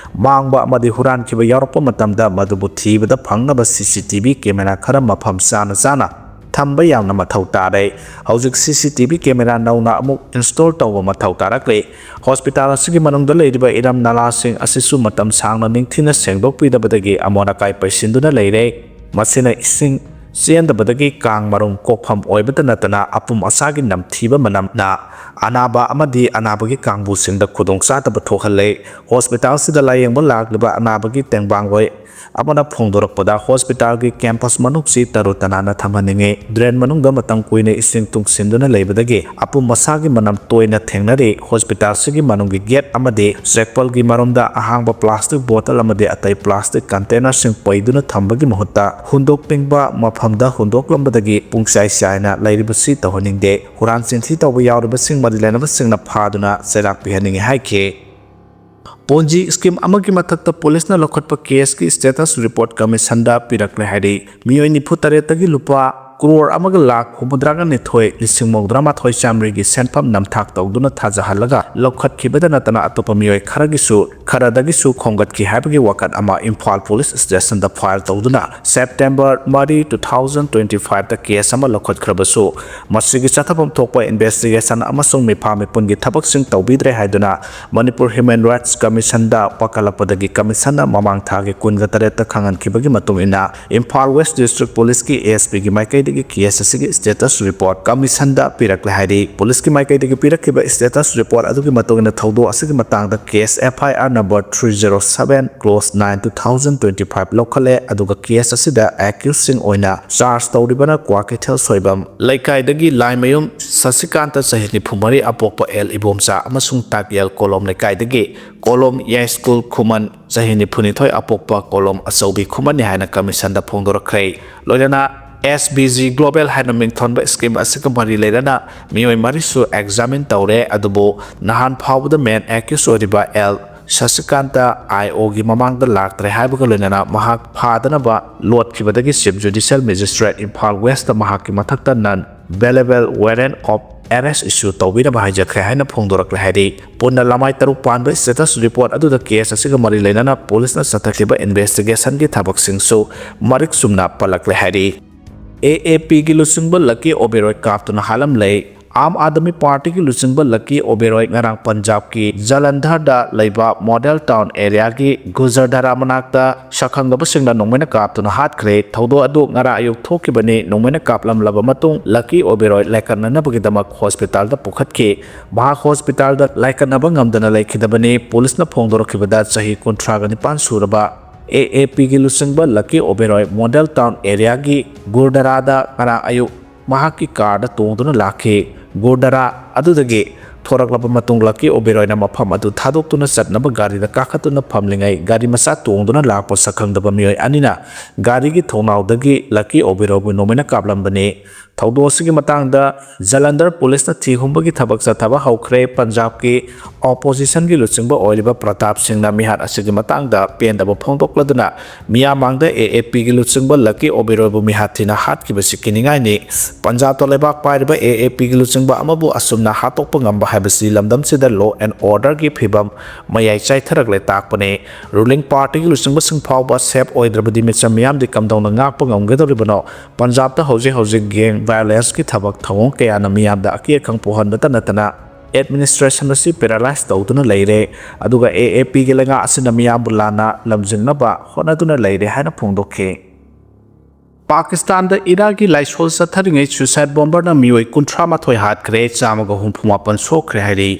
ꯃꯥꯡꯕ ꯑꯃꯗꯤ ꯍꯨꯔꯥꯟꯈꯤꯕ ꯌꯥꯎꯔꯛꯄ ꯃꯇꯝꯗ ꯃꯗꯨꯕꯨ ꯊꯤꯕꯗ ꯐꯪꯅꯕ ꯁꯤ ꯁꯤ ꯇꯤ ꯚꯤ ꯀꯦꯃꯦꯔꯥ ꯈꯔ ꯃꯐꯝ ꯆꯥꯅ ꯆꯥꯅ ꯊꯝꯕ ꯌꯥꯝꯅ ꯃꯊꯧ ꯇꯥꯔꯦ꯫ ꯍꯧꯖꯤꯛ ꯁꯤ ꯁꯤ ꯇꯤ ꯚꯤ ꯀꯦꯃꯦꯔꯥ ꯅꯧꯅ ꯑꯃꯨꯛ ꯏꯟꯁꯇꯣꯜ ꯇꯧꯕ ꯃꯊꯧ ꯇꯥꯔꯛꯂꯤ꯫ ꯍꯣꯁꯄꯤꯇꯥꯜ ꯑꯁꯤꯒꯤ ꯃꯅꯨꯡꯗ ꯂꯩꯔꯤꯕ ꯏꯔꯝ ꯅꯂꯥꯁꯤꯡ ꯑꯁꯤꯁꯨ ꯃꯇꯝ ꯁꯥꯡꯅ ꯅꯤꯡꯊꯤꯅ ꯁꯦꯡꯗꯣꯛꯄꯤꯗꯕꯗꯒꯤ ꯑꯃꯣꯠ ꯑꯀꯥꯏ ꯄꯩꯁꯤꯟꯗꯨꯅ ꯂꯩꯔꯦ꯫ ꯃꯁꯤꯅ ꯏꯁꯤꯡ ꯆꯦꯟꯗꯕꯗꯒꯤ ꯀꯥꯡ ꯃꯔꯨꯝ ꯀꯣꯛꯐꯝ ꯑꯣꯏꯕꯇ ꯅꯠꯇꯅ ꯑꯄꯨꯝ ꯑꯁꯥꯒꯤ ꯅꯝꯊꯤꯕ ꯃꯅꯝꯅ ꯑꯅꯥꯕ ꯑꯃꯗꯤ ꯑꯅꯥꯕꯒꯤ ꯀꯥꯡꯕꯨꯁꯤꯡꯗ ꯈꯨꯗꯣꯡꯆꯥꯗꯕ ꯊꯣꯛꯍꯜꯂꯦ꯫ ꯍꯣꯁꯄꯤꯇꯥꯜ ꯑꯁꯤꯗ ꯂꯥꯌꯦꯡꯕ ꯂꯥꯛꯂꯤꯕ ꯑꯅꯥꯕꯒꯤ ꯇꯦꯡꯕꯥꯡꯂꯣꯏ ꯑꯃꯅ ꯐꯣꯡꯗꯣꯔꯛꯄꯗ, ꯍꯣꯁꯄꯤꯇꯥꯜꯒꯤ ꯀꯦꯝꯄꯁ ꯃꯅꯨꯡꯁꯤ ꯇꯔꯨ ꯇꯅꯥꯟꯅ ꯊꯝꯍꯟꯅꯤꯡꯏ꯫ ꯗ꯭ꯔꯦꯟ ꯃꯅꯨꯡꯗ ꯃꯇꯝ ꯀꯨꯏꯅ ꯏꯁꯤꯡ ꯇꯨꯡꯁꯤꯟꯗꯨꯅ ꯂꯩꯕꯗꯒꯤ ꯑꯄꯨꯝ ꯑꯁꯥꯒꯤ ꯃꯅꯝ ꯇꯣꯏꯅ ꯊꯦꯡꯅꯔꯤ꯫ ꯍꯣꯁꯄꯤꯇꯥꯜꯁꯤꯒꯤ ꯃꯅꯨꯡꯒꯤ ꯒꯦꯠ ꯑꯃꯗꯤ ꯆꯦꯛꯄꯜꯒꯤ ꯃꯔꯨꯝꯗ ꯑꯍꯥꯡꯕ ꯄ꯭ꯂꯥꯁꯇꯤꯛ ꯕꯣꯇꯜ ꯑꯃꯗꯤ ꯑꯇꯩ ꯄ꯭ꯂꯥꯁꯇꯤꯛ ꯀꯟꯇꯦꯅꯔꯁꯤꯡ ꯄꯩꯗꯨꯅ ꯊꯝꯕꯒꯤ ꯃꯍꯨꯠꯇ ꯍꯨꯟꯗꯣꯛꯅꯤꯡꯕ ꯃꯐꯝꯗ ꯍꯨꯟꯗꯣꯛꯂꯝꯕꯗꯒꯤ ꯄꯨꯡꯆꯥꯏ ꯆꯥꯏꯅ ꯂꯩꯔꯤꯕꯁꯤ ꯇꯧꯍꯟꯅꯤꯡꯗꯦ꯫ ꯍꯨꯔꯥꯟ ꯆꯤꯟꯊꯤ ꯇꯧꯕ ꯌꯥꯎꯔꯤꯕꯁꯤꯡ ꯃꯔꯤ ꯂꯩꯅꯕꯁꯤꯡꯅ ꯐꯥꯗꯨꯅ ꯆꯩꯔꯥꯛ ꯄꯤꯍꯟꯅꯤꯡꯏ ꯍꯥꯏꯈꯤ꯫ ꯄꯣꯟꯖꯤ ꯁ꯭ꯀꯤꯝ ꯑꯃꯒꯤ ꯃꯊꯛꯇ ꯄꯨꯂꯤꯁꯅ ꯂꯧꯈꯠꯄ ꯀꯦꯁꯀꯤ ꯁ꯭ꯇꯦꯇꯁ ꯔꯤꯄꯣꯔꯠ ꯀꯃꯤꯁꯟꯗ ꯄꯤꯔꯛꯂꯦ ꯍꯥꯏꯔꯤ꯫ ꯃꯤꯑꯣꯏ ꯅꯤꯐꯨ ꯇꯔꯦꯠꯇꯒꯤ ꯂꯨꯄꯥ ꯀ꯭ꯔꯣꯔ ꯑꯃꯒ ꯂꯥꯈ ꯍꯨꯝꯐꯨꯇꯔꯥꯒ ꯅꯤꯊꯣꯏ ꯂꯤꯁꯤꯡ ꯃꯧꯗ꯭ꯔꯥ ꯃꯥꯊꯣꯏ ꯆꯥꯃꯔꯤꯒꯤ ꯁꯦꯟꯐꯝ ꯅꯝꯊꯥꯛ ꯇꯧꯗꯨꯅ ꯊꯥꯖꯍꯜꯂꯒ ꯂꯧꯈꯠꯈꯤꯕꯗ ꯅꯠꯇꯅ ꯑꯇꯣꯞꯄ ꯃꯤꯑꯣꯏ ꯈꯔꯒꯤꯁꯨ, ꯈꯔꯗꯒꯤꯁꯨ ꯈꯣꯝꯒꯠꯈꯤ ꯍꯥꯏꯕꯒꯤ ꯋꯥꯀꯠ ꯑꯃ ꯏꯝꯐꯥꯜ ꯄꯨꯂꯤꯁ ꯁ꯭ꯇꯦꯁꯟꯗ ꯐꯥꯏꯜ ꯇꯧꯗꯨꯅ ꯁꯦꯞꯇꯦꯝꯕꯔ ꯃꯔꯤ, two thousand twenty five ꯗ ꯀꯦꯁ ꯑꯃ ꯂꯧꯈꯠꯈ꯭ꯔꯕꯁꯨ, ꯃꯁꯤꯒꯤ ꯆꯠꯊꯐꯝ ꯊꯣꯛꯄ ꯏꯟꯚꯦꯁꯇꯤꯒꯦꯁꯟ ꯑꯃꯁꯨꯡ ꯃꯤꯐꯥ ꯃꯤꯄꯨꯟꯒꯤ ꯊꯕꯛꯁꯤꯡ ꯇꯧꯕꯤꯗ꯭ꯔꯦ ꯍꯥꯏꯗꯨꯅ ꯃꯅꯤꯄꯨꯔ ꯍ꯭ꯌꯨꯃꯦꯟ ꯔꯥꯏꯠꯁ ꯀꯃꯤꯁꯟꯗ ꯋꯥꯀꯠꯂꯛꯄꯗꯒꯤ ꯀꯃꯤꯁꯟꯅ ꯃꯃꯥꯡ ꯊꯥꯒꯤ ꯀꯨꯟꯒ ꯇꯔꯦꯠꯇ ꯈꯪꯍꯟꯈꯤꯕꯒꯤ ꯃꯇꯨꯡ ꯏꯟꯅ, ꯏꯝꯐꯥꯜ ꯋꯦꯁ ꯗꯤꯁꯇ꯭ꯔꯤꯛ ꯄꯨꯂꯤꯁꯀꯤ ASPꯒꯤ ꯃꯥꯏꯀꯩꯗꯒꯤ ꯀꯦꯁ ꯑꯁꯤꯒꯤ ꯁ꯭ꯇꯦꯇꯁ ꯔꯤꯄꯣꯔꯠ ꯀꯃꯤꯁꯟꯗ ꯄꯤꯔꯛꯂꯦ ꯍꯥꯏꯔꯤ꯫ ꯄꯨꯂꯤꯁꯀꯤ ꯃꯥꯏꯀꯩꯗꯒꯤ ꯄꯤꯔꯛꯈꯤꯕ ꯁ꯭ꯇꯦꯇꯁ ꯔꯤꯄꯣꯔꯠ ꯑꯗꯨꯒꯤ ꯃꯇꯨꯡ ꯏꯟꯅ ꯊꯧꯗꯣꯛ ꯑꯁꯤꯒꯤ ꯃꯇꯥꯡꯗ case FIR number three zero seven close nine two thousand twenty five ꯂꯧꯈꯠꯂꯦ, ꯑꯗꯨꯒ ꯀꯦꯁ ꯑꯁꯤꯗ ꯑꯦꯀ꯭ꯌꯨꯁꯁꯤꯡ ꯑꯣꯏꯅ ꯆꯥꯔꯖ ꯇꯧꯔꯤꯕꯅ ꯀ꯭ꯋꯥꯀꯩꯊꯦꯜ ꯁꯣꯏꯕꯝ ꯂꯩꯀꯥꯏꯗꯒꯤ ꯂꯥꯏꯃꯌꯨꯝ ꯁꯁꯤꯀꯥꯟꯇ, ꯆꯍꯤ ꯅꯤꯐꯨ ꯃꯔꯤ, ꯑꯄꯣꯛꯄ ꯑꯦꯜ ꯏꯕꯣꯝꯆꯥ, ꯑꯃꯁꯨꯡ ꯇꯥꯛꯌꯦꯜ ꯀꯣꯂꯣꯝ ꯂꯩꯀꯥꯏꯗꯒꯤ ꯀꯣꯂꯣꯝ ꯌꯥꯏꯁ꯭ꯀꯨꯜ ꯈꯨꯃꯟ, ꯆꯍꯤ ꯅꯤꯐꯨꯅꯤꯊꯣꯏ, ꯑꯄꯣꯛꯄ ꯀꯣꯂꯣꯝ ꯑꯆꯧꯕꯤ ꯈꯨꯃꯟꯅꯤ ꯍꯥꯏꯅ ꯀꯃꯤꯁꯟꯗ ꯐꯣꯡꯗꯣꯔꯛꯈ꯭ꯔꯦ꯫ ꯂꯣꯏꯅꯅ SBG Global ꯍꯥꯏꯅ ꯃꯤꯡꯊꯣꯟꯕ ꯁ꯭ꯀꯤꯝ ꯑꯁꯤꯒ ꯃꯔꯤ ꯂꯩꯅꯅ ꯃꯤꯑꯣꯏ ꯃꯔꯤꯁꯨ ꯑꯦꯛꯖꯥꯃꯤꯟ ꯇꯧꯔꯦ, ꯑꯗꯨꯕꯨ ꯅꯍꯥꯟ ꯐꯥꯎꯕꯗ ꯃꯦꯟ ꯑꯦꯀ꯭ꯌꯨꯁ ꯑꯣꯏꯔꯤꯕ ꯑꯦꯜ ꯁꯁꯤꯀꯥꯟꯇ IOꯒꯤ ꯃꯃꯥꯡꯗ ꯂꯥꯛꯇ꯭ꯔꯦ ꯍꯥꯏꯕꯒ ꯂꯣꯏꯅꯅ ꯃꯍꯥꯛ ꯐꯥꯗꯅꯕ ꯂꯣꯠꯈꯤꯕꯗꯒꯤ ꯆꯤꯐ ꯖꯨꯗꯤꯁꯤꯌꯦꯜ ꯃꯦꯖꯤꯁꯇ꯭ꯔꯦꯠ ꯏꯝꯐꯥꯜ ꯋꯦꯁꯇ ꯃꯍꯥꯛꯀꯤ ꯃꯊꯛꯇ non bailable warrant of arrest issue ꯇꯧꯕꯤꯅꯕ ꯍꯥꯏꯖꯈ꯭ꯔꯦ ꯍꯥꯏꯅ ꯐꯣꯡꯗꯣꯔꯛꯂꯦ ꯍꯥꯏꯔꯤ꯫ ꯄꯨꯟꯅ ꯂꯃꯥꯏ ꯇꯔꯨꯛ ꯄꯥꯟꯕ ꯁ꯭ꯇꯦꯇꯁ ꯔꯤꯄꯣꯔꯠ ꯑꯗꯨꯗ ꯀꯦꯁ ꯑꯁꯤꯒ ꯃꯔꯤ ꯂꯩꯅꯅ ꯄꯨꯂꯤꯁꯅ ꯆꯠꯊꯈꯤꯕ ꯏꯟꯚꯦꯁꯇꯤꯒꯦꯁꯟꯒꯤ ꯊꯕꯛꯁꯤꯡꯁꯨ ꯃꯔꯤꯛ ꯆꯨꯝꯅ ꯄꯜꯂꯛꯂꯦ ꯍꯥꯏꯔꯤ꯫ AAPꯒꯤ ꯂꯨꯆꯤꯡꯕ ꯂꯛꯀꯤ ꯑꯣꯕꯦꯔꯣꯏ ꯀꯥꯞꯇꯨꯅ ꯍꯥꯠꯂꯝꯂꯦ꯫ ꯑꯥꯝ ꯑꯥꯗꯃꯤ ꯄꯥꯔꯇꯤꯒꯤ ꯂꯨꯆꯤꯡꯕ ꯂꯛꯀꯤ ꯑꯣꯕꯦꯔꯣꯏ ꯉꯔꯥꯡ ꯄꯟꯖꯥꯕꯀꯤ ꯖꯂꯟꯙꯔꯗ ꯂꯩꯕ ꯃꯣꯗꯦꯜ ꯇꯥꯎꯟ ꯑꯦꯔꯤꯌꯥꯒꯤ ꯒꯨꯖꯔꯙꯥꯔꯥ ꯃꯅꯥꯛꯇ ꯁꯛꯈꯪꯗꯕꯁꯤꯡꯅ ꯅꯣꯡꯃꯩꯅ ꯀꯥꯞꯇꯨꯅ ꯍꯥꯠꯈ꯭ꯔꯦ꯫ ꯊꯧꯗꯣꯛ ꯑꯗꯨ ꯉꯔꯥꯡ ꯑꯌꯨꯛ ꯊꯣꯛꯈꯤꯕꯅꯤ꯫ ꯅꯣꯡꯃꯩꯅ ꯀꯥꯞꯂꯝꯂꯕ ꯃꯇꯨꯡ ꯂꯛꯀꯤ ꯑꯣꯕꯦꯔꯣꯏ ꯂꯥꯏꯀꯠꯅꯅꯕꯒꯤꯗꯃꯛ ꯍꯣꯁꯄꯤꯇꯥꯜꯗ ꯄꯨꯈꯠꯈꯤ꯫ ꯃꯍꯥꯛ ꯍꯣꯁꯄꯤꯇꯥꯜꯗ ꯂꯥꯏꯀꯠꯅꯕ ꯉꯝꯗꯅ ꯂꯩꯈꯤꯗꯕꯅꯤ꯫ ꯄꯨꯂꯤꯁꯅ ꯐꯣꯡꯗꯣꯔꯛꯈꯤꯕꯗ ꯆꯍꯤ ꯀꯨꯟꯊ꯭ꯔꯥꯒ ꯅꯤꯄꯥꯟ ꯁꯨꯔꯕ AAPꯒꯤ ꯂꯨꯆꯤꯡꯕ ꯂꯛꯀꯤ ꯑꯣꯕꯦꯔꯣꯏ ꯃꯣꯗꯦꯜ ꯇꯥꯎꯟ ꯑꯦꯔꯤꯌꯥꯒꯤ ꯒꯨꯔꯗꯔꯥꯗ ꯉꯔꯥꯡ ꯑꯌꯨꯛ ꯃꯍꯥꯛꯀꯤ ꯀꯥꯔꯗ ꯇꯣꯡꯗꯨꯅ ꯂꯥꯛꯈꯤ꯫ ꯒꯨꯔꯗꯔꯥ ꯑꯗꯨꯗꯒꯤ ꯊꯣꯔꯛꯂꯕ ꯃꯇꯨꯡ ꯂꯛꯀꯤ ꯑꯣꯕꯦꯔꯣꯏꯅ ꯃꯐꯝ ꯑꯗꯨ ꯊꯥꯗꯣꯛꯇꯨꯅ ꯆꯠꯅꯕ ꯒꯥꯔꯤꯗ ꯀꯥꯈꯠꯇꯨꯅ ꯐꯝꯂꯤꯉꯩ ꯒꯥꯔꯤ ꯃꯆꯥ ꯇꯣꯡꯗꯨꯅ ꯂꯥꯛꯄ ꯁꯛꯈꯪꯗꯕ ꯃꯤꯑꯣꯏ ꯑꯅꯤꯅ ꯒꯥꯔꯤꯒꯤ ꯊꯣꯡꯅꯥꯎꯗꯒꯤ ꯂꯛꯀꯤ ꯑꯣꯕꯦꯔꯣꯏꯕꯨ ꯅꯣꯡꯃꯩꯅ ꯀꯥꯞꯂꯝꯕꯅꯤ꯫ ꯊꯧꯗꯣꯛ ꯑꯁꯤꯒꯤ ꯃꯇꯥꯡꯗ ꯖꯂꯟꯙꯔ ꯄꯨꯂꯤꯁꯅ ꯊꯤꯍꯨꯝꯕꯒꯤ ꯊꯕꯛ ꯆꯠꯊꯕ ꯍꯧꯈ꯭ꯔꯦ꯫ ꯄꯟꯖꯥꯕꯀꯤ ꯑꯣꯄꯣꯖꯤꯁꯟꯒꯤ ꯂꯨꯆꯤꯡꯕ ꯑꯣꯏꯔꯤꯕ ꯄ꯭ꯔꯇꯥꯞ ꯁꯤꯡꯅ ꯃꯤꯍꯥꯠ ꯑꯁꯤꯒꯤ ꯃꯇꯥꯡꯗ ꯄꯦꯟꯗꯕ ꯐꯣꯡꯗꯣꯛꯂꯗꯨꯅ ꯃꯤꯌꯥꯝ ꯃꯥꯡꯗ ꯑꯦ ꯑꯦ ꯄꯤꯒꯤ ꯂꯨꯆꯤꯡꯕ ꯂꯀꯤ ꯑꯣꯕꯦꯔꯣꯏꯕꯨ ꯃꯤꯍꯥꯠ ꯊꯤꯅ ꯍꯥꯠꯈꯤꯕꯁꯤ ꯀꯤꯅꯤꯡꯉꯥꯏꯅꯤ꯫ ꯄꯟꯖꯥꯕꯇ ꯂꯩꯕꯥꯛ ꯄꯥꯏꯔꯤꯕ ꯑꯦ ꯑꯦ ꯄꯤꯒꯤ ꯂꯨꯆꯤꯡꯕ ꯑꯃꯕꯨ ꯑꯁꯨꯝꯅ ꯍꯥꯠꯇꯣꯛꯄ ꯉꯝꯕ ꯍꯥꯏꯕꯁꯤ ꯂꯝꯗꯝꯁꯤꯗ law and orderꯒꯤ ꯐꯤꯕꯝ ꯃꯌꯥꯏ ꯆꯥꯏꯊꯔꯛꯂꯦ ꯇꯥꯛꯄꯅꯤ꯫ Ruling partyꯒꯤ ꯂꯨꯆꯤꯡꯕꯁꯤꯡ ꯐꯥꯎꯕ safe ꯑꯣꯏꯗ꯭ꯔꯕꯗꯤ ꯃꯤꯆꯝ ꯃꯤꯌꯥꯝꯗꯤ ꯀꯝꯗꯧꯅ ꯉꯥꯛꯄ ꯉꯝꯒꯗꯧꯔꯤꯕꯅꯣ? ꯄꯟꯖꯥꯕꯇ ꯍꯧꯖꯤꯛ ꯍꯧꯖꯤꯛ gang violenceꯀꯤ ꯊꯕꯛ ꯊꯧꯑꯣꯡ ꯀꯌꯥꯅ ꯃꯤꯌꯥꯝꯗ ꯑꯀꯤ ꯑꯈꯪ ꯄꯣꯛꯍꯟꯕꯇ ꯅꯠꯇꯅ administration ꯑꯁꯤ paralyze ꯇꯧꯗꯨꯅ ꯂꯩꯔꯦ꯫ ꯑꯗꯨꯒ ꯑꯦ ꯑꯦ ꯄꯤꯒꯤ ꯂꯩꯉꯥꯛ ꯑꯁꯤꯅ ꯃꯤꯌꯥꯝꯕꯨ ꯂꯥꯟꯅ ꯂꯝꯖꯤꯡꯅꯕ ꯍꯣꯠꯅꯗꯨꯅ ꯂꯩꯔꯦ ꯍꯥꯏꯅ ꯐꯣꯡꯗꯣꯛꯈꯤ꯫ ꯄꯥꯀꯤꯁꯇꯥꯟꯗ ꯏꯔꯥꯒꯤ ꯂꯥꯏꯁꯣꯜ ꯆꯠꯊꯔꯤꯉꯩ suicide bomberꯅ ꯃꯤꯑꯣꯏ ꯀꯨꯟꯊ꯭ꯔꯥ ꯃꯥꯊꯣꯏ ꯍꯥꯠꯈ꯭ꯔꯦ, ꯆꯥꯝꯃꯒ ꯍꯨꯝꯐꯨ ꯃꯥꯄꯟ ꯁꯣꯛꯈ꯭ꯔꯦ ꯍꯥꯏꯔꯤ꯫